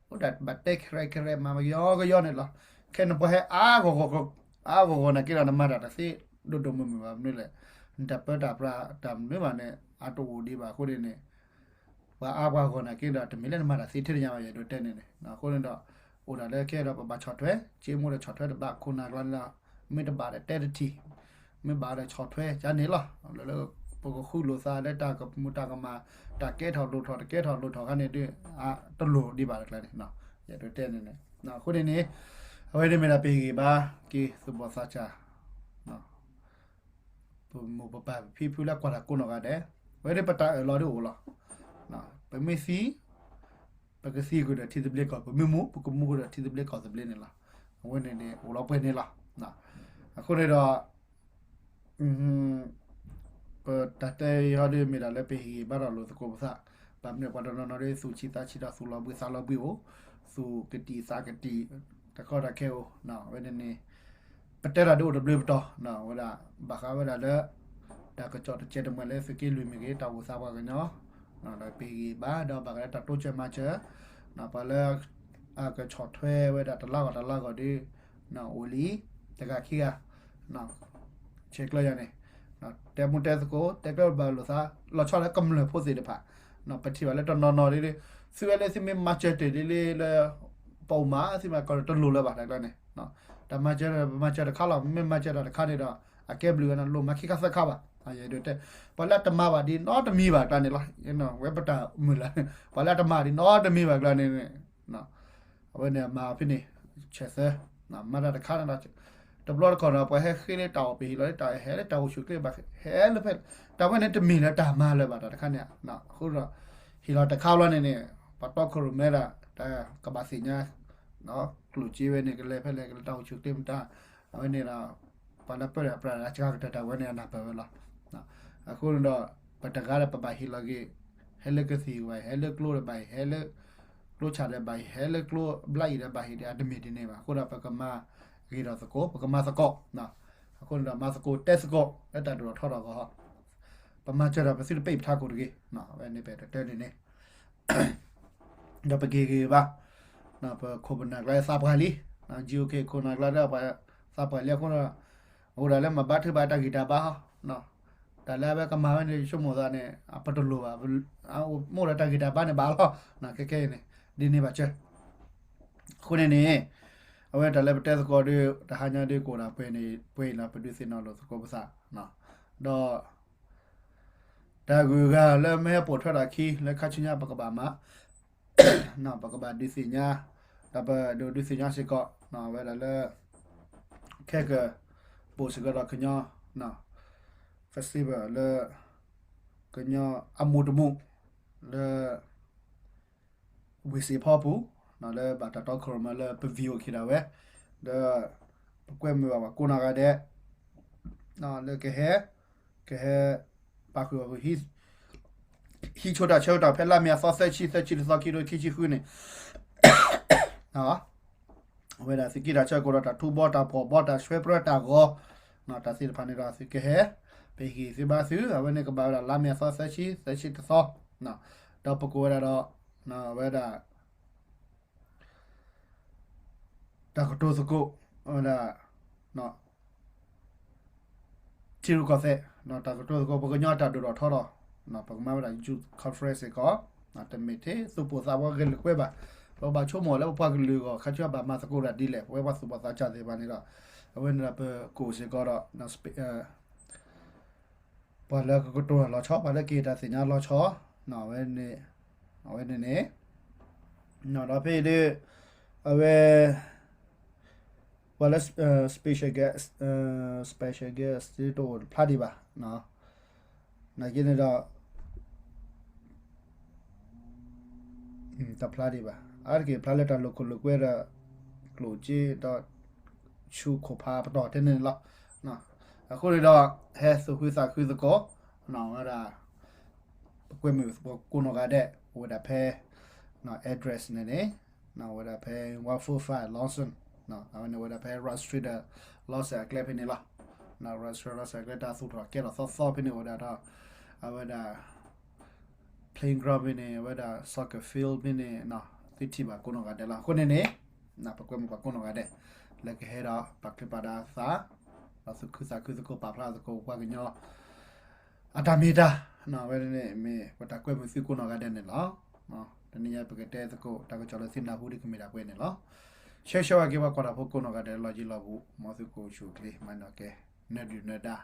အိၣ်ဒၣ်ဘၣ်တဲခဲရဲၣ်ခဲရဲၣ် မၤမယီကယီန့ၣ်လီၤ. ခဲန့ၣ်ပှၤဟဲအါဂီၢ်ဂီၢ် အါဂီၢ်ဂီၢ်နာ်က့ဒီး နမၤတၢ်တသ့ ဒိၣ်ဒိၣ်မုၢ်မုၢ်ဘၣ်မနုၤလဲၣ်. နတၢ်ပၢတၢ်ပြးတၢ်မနုၤဘၣ်န့ၣ် အတအိၣ်ဒံးဘၣ်အဃိန့ၣ်န့ၣ် ပှၤအါပှၤဂီၢ်နာ်က့ဒီး တမ့ၢ်လၢနမၤတၢ်သ့ထဲတညါဘၣ် ယအဲၣ်ဒိးတဲန့ၣ်န့ၣ်. အဃိန့ၣ်ဒီး အိၣ်ဒၣ်လၢခဲဒီးပဘၣ်ဆီၣ်ထွဲ က့မိၢ်ဒီးဆီၣ်ထွဲတဘၣ်ခိၣ်နၢ်ကျါန့ၣ်ဒီး မ့ၢ်တဘၣ်ဒီးတဲတထံၣ် မ့ၢ်ဘၣ်ဒီးဆီၣ်ထွဲကန့ၣ်လီၤ. လၢ လၢပကဃုလိာ်သးလၢတၢ်ကမူၤတၢ်ကမၣ် တၢ်ကဲထီၣ်လိၣ်ထီၣ် တကဲထီၣ်လိၣ်ထီၣ်ခါန့ၣ်ဒုး တလိၣ်ဒံးဘၣ်တကျါန့ၣ် ယအဲၣ်ဒိးတဲန့ၣ်န့ၣ်. အဃိန့ၣ်န့ၣ် အဝဲန့ၣ်မ့ၢ်ဒၣ်ပဟ့ၣ်ဂံၢ်ဘါက့ၤသူၣ်ဘီၣ်သးစၢ် ပမိၢ်ပပၢ်ပဖံပဖုလၢကွၢ်တၢ်ကိးနီၢ်ဂၤဒဲး အဝဲဒၣ်ပတၢ်အၢၣ်လီၤဒ်အိၣ်လီၤ. ပမ့ၢ်သံ ပကသံကွံာ်ဒီးထံသဘျ့ကီၢ် ပမ့ၢ်မူ ပကမူကဒီးထံသဘျ့ကီၢ်သဘျ့န့ၣ်လီၤ. အဝဲန့ၣ်န့ၣ် အိၣ်လီၤပှဲၤန့ၣ်လီၤ. အဃိန့ၣ်ဒီး ပတၢ်တဲယီၤဒ်မ့ၢ်ဒၣ်လၢပဟ့ၣ်ဂံၢ်ဘါထီၣ်လိာ်သကိးပသး, ဘၣ်မနုၤပှၤတနီၤနီၤဒ်သူၣ်ဆံးသးဆံးဒီးသူၣ်လီၤဘှံးသးလီၤဘှံးအိၣ်, သူၣ်ကတံာ်သးကတံာ်, တၢ်ကီတၢ်ခဲအိၣ်, အဝဲန့ၣ်န့ၣ် ပတဲတၢ်ဒ်အိၣ်တဘျုးပတီၢ်, ဝဲဒၣ် ဘၣ်ဃးဝဲဒၣ်လၢ တၢ်ကစီၣ်တစဲးတမှဲၤလၢသုးက့လွံၢ်မ့ၢ်ဂ့ၤ တၢ်အိၣ်သးပှၤကညီ, ဒီးပဟ့ၣ်ဂံၢ်ဘါ ဒီးဘၣ်ဃးလၢတၢ်တိစၢၤမၤစၢၤ, ပှၤလၢ အကဆီၣ်ထွဲဝဲဒၣ်တလါဂီၢ်တလါဂီၢ်ဒီး အိၣ်လံ တဂၤခံဂၤ ဆဲးကျၢယၤန့ၣ် တဲမူတဲသကိး တဲကျၢဘၣ်လိာ်သး လီၤဆီလၢကမျၢၢ်ဖိသ့ၣ်တဖၣ် ပထံၣ်ဘၣ်လၢတနီၤနီၤဒ်, သုဝဲလၢသုမ့ၢ်မၤစၢၤတ့ၢ်ဒ်လၢ ပအိၣ်မးသုမၤကီၢ်တလိၤလၢၤဘၣ်တၢ်ကျါန့ၣ်, တၢ်မၤစၢၤမၤစၢၤတခါလီၤ, မ့ၢ်မၤစၢၤတၢ်တခါန့ၣ်ဒီး အကဲဘျုးဝဲန့ၣ် လိၣ်မၤခံခါသၢခါဘၣ်. ယအဲၣ်ဒိးတဲ ပှၤလၢအတမၤဘၣ်ဒ်နီတမံၤဘၣ်ကျါန့ၣ်လီၤ. ဝဲပတၢ်မုၢ်လၢ်န့ၣ် ပှၤလၢအတမၤဒ်နီတမံၤဘၣ်ကျါန့ၣ် အဝဲန့ၣ်မၤအီၤဖဲန့ၣ် ဆဲးသၢ, မၤတၢ်တခါန့ၣ်ဒီး တဘျီတခီၣ်ဒီး ပှၤဟဲဃ့လၢတၢ်အီၣ်ပဟံၣ်လီၤ, တၢ်ဟဲလၢတၢ်အိၣ်ဆူၣ်ချ့ဘၣ်, ဟဲလၢဖဲ တၢ်ဝဲန့ၣ်တမ့ၢ်လၢတၢ်မၤလၢၤဘၣ်တၢ်တခါန့ၣ်, အဃိဒီး ဟ့ၣ်လီၤတခါလီၤန့ၣ်န့ၣ် ပှၤတီခိၣ်ရိၣ်မဲဒၣ် တၢ်ကဘၣ်သ့ၣ်ညါ ကျိၣ်စ့ဝဲန့ၣ် ကလဲၤဖဲလဲၣ် ကလဲၤတၢ်အိၣ်ဆူၣ်ချ့မတၤ, အဝဲန့ၣ်ဒီး ပှၤလၢပၢၢ်ဒီးပြၢဒီးအစှၤကတၢၢ်တၢ်ဝဲန့ၣ် အနၢ်ပၢၢ်ဝဲလီၤ. အဃိန့ၣ်ဒီး ပတဂၤဒီးပဘၣ်ဟ့ၣ်လီၤက့ၤ ဟဲလၢကသံၣ်ဘၣ်အံၤ, ဟဲလၢကျိဒီးဘၣ်အံၤ, ဟဲလၢကျိဆၣ်ဒီးဘၣ်အံၤ, ဟဲလၢကျိဘျါအံၤဒီးဘၣ်အံၤဒီး အတမ့ၢ်ဒ်န့ၣ်ဘၣ်. အဃိဒီးပကမၤဂ့ၤထီၣ်သကိး, ပကမၤသကိး, အဃိန့ၣ်ဒီးမၤသကိးတဲသကိး လၢတၢ်ဒိၣ်ထီၣ်ထီထီၣ်အဂီၢ်, ပမၤစၢၤဒီးပသုတပ့ၢ်ပထါကိၣ်တဂ့ၤ, အဝဲန့ၣ်ပဲတတဲန့ၣ်န့ၣ် ဒီးပကဟ့ၣ်ဂံၢ်ဘါ, ပခိၣ်ပနၢ်ကျါသးပှၢ်လံ, ကီၢ်ခိၣ်ခိၣ်နၢ်ကျါဒီးပှၤသးပှၢ်လံအဃိဒီး အိၣ်ဒၣ်လၢမၤဘါထုဘၣ်တၢ်ဂံၢ်တၢ်ဘါဟီ, တၢ်လၢအဝဲကမၤဝဲန့ၣ် ဆိကမိၣ်သးန့ၣ် ပတလိၣ်ဘၣ်, အိၣ်မိၣ်ဒီးတၢ်ဂံၢ်တၢ်ဘါန့ၣ်ဘၣ်လီၤ, ခဲခဲအံၤန့ၣ် ဒ်န့ၣ်ဘၣ်စၢၤ အဃိန့ၣ်န့ၣ် အဝဲတၢ်လၢပတဲသကိးဒီး တဟါညါဒီးကအိၣ်ဒၣ်ပှဲၤန့ၣ် ပှဲၤအံၤလီၤ ပဒုးသ့ၣ်နီၣ်လိာ်သကိးပသး, ဒီး တၢ်ဂုၤအဂၤလၢမ့ၢ်ဟဲပိာ်ထွဲဒၣ်ခံ လၢခါဆူညါပကဘၣ်မၤ, ပကဘၣ်ဒုးသ့ၣ်ညါ, ဒီးပဒုးသ့ၣ်ညါစ့ၢ်ကီး အဝဲဒၣ်လၢ ခဲက ပိာ်စ့ၢ်ကီးဒီးကညီ festival လၢ ကညီအမူးတမူး လၢ ဝ့ၢ်စ့ဖီပူၤ လၢဘၣ်တၢ်တီခိၣ်ရိၣ်မဲလၢပ video ခံဒၣ်ဝဲ, ဒီး ပကွဲမုာ်ဘၣ်ပှၤကိးနီၢ်ဂၤဒဲး လၢကဟဲ ကဟဲ ပာ်ဃုာ်အီၤ ဟံးဆိတၢ်ဆၢကတီၢ်ဖဲလါမ့ၤအသီသၢဆံ သၢဆံတသီ ခံကထိခံဆံဃုန့ၣ် အဝဲဒၣ်သုးက့တၢ်ဆၢကတီၢ် တၢ်ထူဘီတၢ်ပှီၢ်ဘီ တၢ်ဆှၢပြၢတၢ်ဂီၤ တၢ်သ့ၣ်တဖၣ်န့ၣ်ဒီးသုကဟဲ ပဟ့ၣ်ဂံၢ်သုဘါသု အဝဲန့ၣ်ကဘၣ်ဝဲဒၣ်လါမ့ၤအသီသၢဆံ သၢဆံတသီ ဒီးပကိးဝဲဒၣ်ဒီး အဝဲဒၣ် တၢ်ကတိၤသကိး အဝဲဒၣ် ထံရူၢ်ကီၢ်သဲး တၢ်ကတိၤသကိး ပကညီတၢ်ဒိၣ်ထီၣ်ထီထီၣ် ပကမၤဝဲဒၣ် youth conference စ့ၢ်ကီး တမ့ၢ်ထဲသူၣ်ပိၢ်သးဝီဂဲၤလိာ်ကွဲဘၣ်. ပဘၣ်ဆိကမိၣ်လၢပပှၤကလုာ်အဂီၢ် ခါဆူညါဘၣ်မၤသကိးတၢ်ဒ်လဲၣ် ပဝဲပှၤသူၣ်ဘီၣ်သးစၢ်သ့ၣ်တဖၣ်န့ၣ်ဒီး အဝဲန့ၣ်ဒီးပကိးစ့ၢ်ကီးဒီး ပှၤလၢကကတိၤတၢ်လီၤဆီ ပှၤလၢကဟ့ၣ်တၢ်သ့ၣ်ညါလီၤဆီ အဝဲန့ၣ် အဝဲန့ၣ်န့ၣ် ဒီးဖဲအံၤဒ် အဝဲ ပှၤလၢ special guest special guest တအိၣ်တဖျါဒံးဘၣ် နာ်က့န့ၣ်ဒီး တဖျါဒံးဘၣ် အါတက့ၢ်ဖျါလၢတၢ်လိာ်ခိၣ်လိာ်ကွဲဒီး ကျိၣ်စ့ဒီး ဆူခိၣ်ဖးပတီၢ်ထဲန့ၣ်လီၤ. အဃိန့ၣ်ဒီး ဟဲသူၣ်ခုသးခုသကိး ဝဲဒၣ် ပကွဲမုာ်ပှၤကိးနီၢ်ဂၤဒဲး အိၣ်ဝဲဒၣ်ဖဲ address န့ၣ်န့ၣ် ဝဲဒၣ်ဖဲ one four five Lawson အဝဲန့ၣ်ဝဲဒၣ်ဖဲ Rush Street ဒီး Lawson အကျဲဖဲန့ၣ်လီၤ. Rush Street Lawson အကျဲတၢ်သူၣ်ထီၣ်ကဲထီၣ်သီသီဖဲန့ၣ်ဝဲဒၣ်ဒီး အဝဲဒၣ် playground ဖဲန့ၣ် အဝဲဒၣ် soccer field ဖဲန့ၣ် သုထံၣ်ဘၣ်ကိးနီၢ်ဂၤဒဲးလီၤ. အဃိန့ၣ်န့ၣ် ပကွဲမုာ်ပှၤကိးနီၢ်ဂၤဒဲး လၢကဟဲဒီးပာ်ချံပာ်ဒါသး ဒီးသူၣ်ခုသးခုသကိးပာ်ဖျါသကိးပှၤကညီ အတၢ်မ့ၢ်တၢ် အဝဲန့ၣ်မ့ၢ်ပတၢ်ကွဲမုာ်သုကိးနီၢ်ဂၤဒဲးန့ၣ်လီၤ. တနံၤညါပကတဲသကိးတၢ်ကစီၣ်လၢသုနၢ်ဟူဒ်ကမ့ၢ်ဒၣ်ပှဲၤန့ၣ်လီၤ. ဆၢဂ့ၤဆၢဝါက့ၤပှၤကွၢ်တၢ်ဖိကိးနီၢ်ဂၤဒဲးလီၤယံၤလီၤဘူး မ်သုကအိၣ်ဆူၣ်အိၣ်ချ့ မၤနၢၤကဲ နၢၤဒုၣ်နၢၤဒါ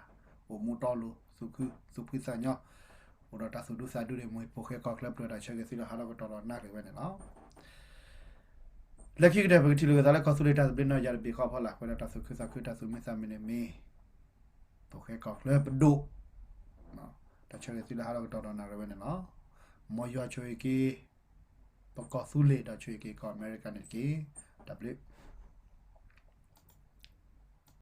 အိၣ်မူတီလိၤ သူၣ်ခု သူၣ်ဖှံသးညီ အိၣ်ဒီးတၢ်သူၣ်ဒူသးဒူန့ၣ် မ့ၢ်ပိာ်ဃဲကီၢ်ချၢပျၢၤတၢ်ဆၢဂ့ၤသုလၢဟးထီၣ်ကတီၢ်ဒီးနၣ်ရံၣ်ဝဲန့ၣ်လီၤ. လၢခံကတၢၢ် ပကထံၣ်လိာ်က့ၤသးလၢကီၢ်သူလ့ၤတၢ်သဘျ့နီၢ်ယၤတဘ့ၣ်ဃီဖီလာ် ပဝဲဒၣ်တၢ်သူၣ်ခုသးခုတၢ်သူၣ်မံသးမုာ်န့ၣ်မ့ၢ် ပိာ်ဃဲကီၢ်ချၢပဒိၣ် တၢ်ဆၢဂ့ၤသုလၢဟးထီၣ်ကတီၢ်ဒီးနၣ်ရံၣ်ဝဲန့ၣ်လီၤ. မ်ယွၤဆိၣ်ဂ့ၤက့ၤ ပကီၢ်သူလ့ၤဒီးဆိၣ်ဂ့ၤက့ၤကီၢ်အမဲရကၤန့ၣ်တက့ၢ်. တၢ်ဘျုး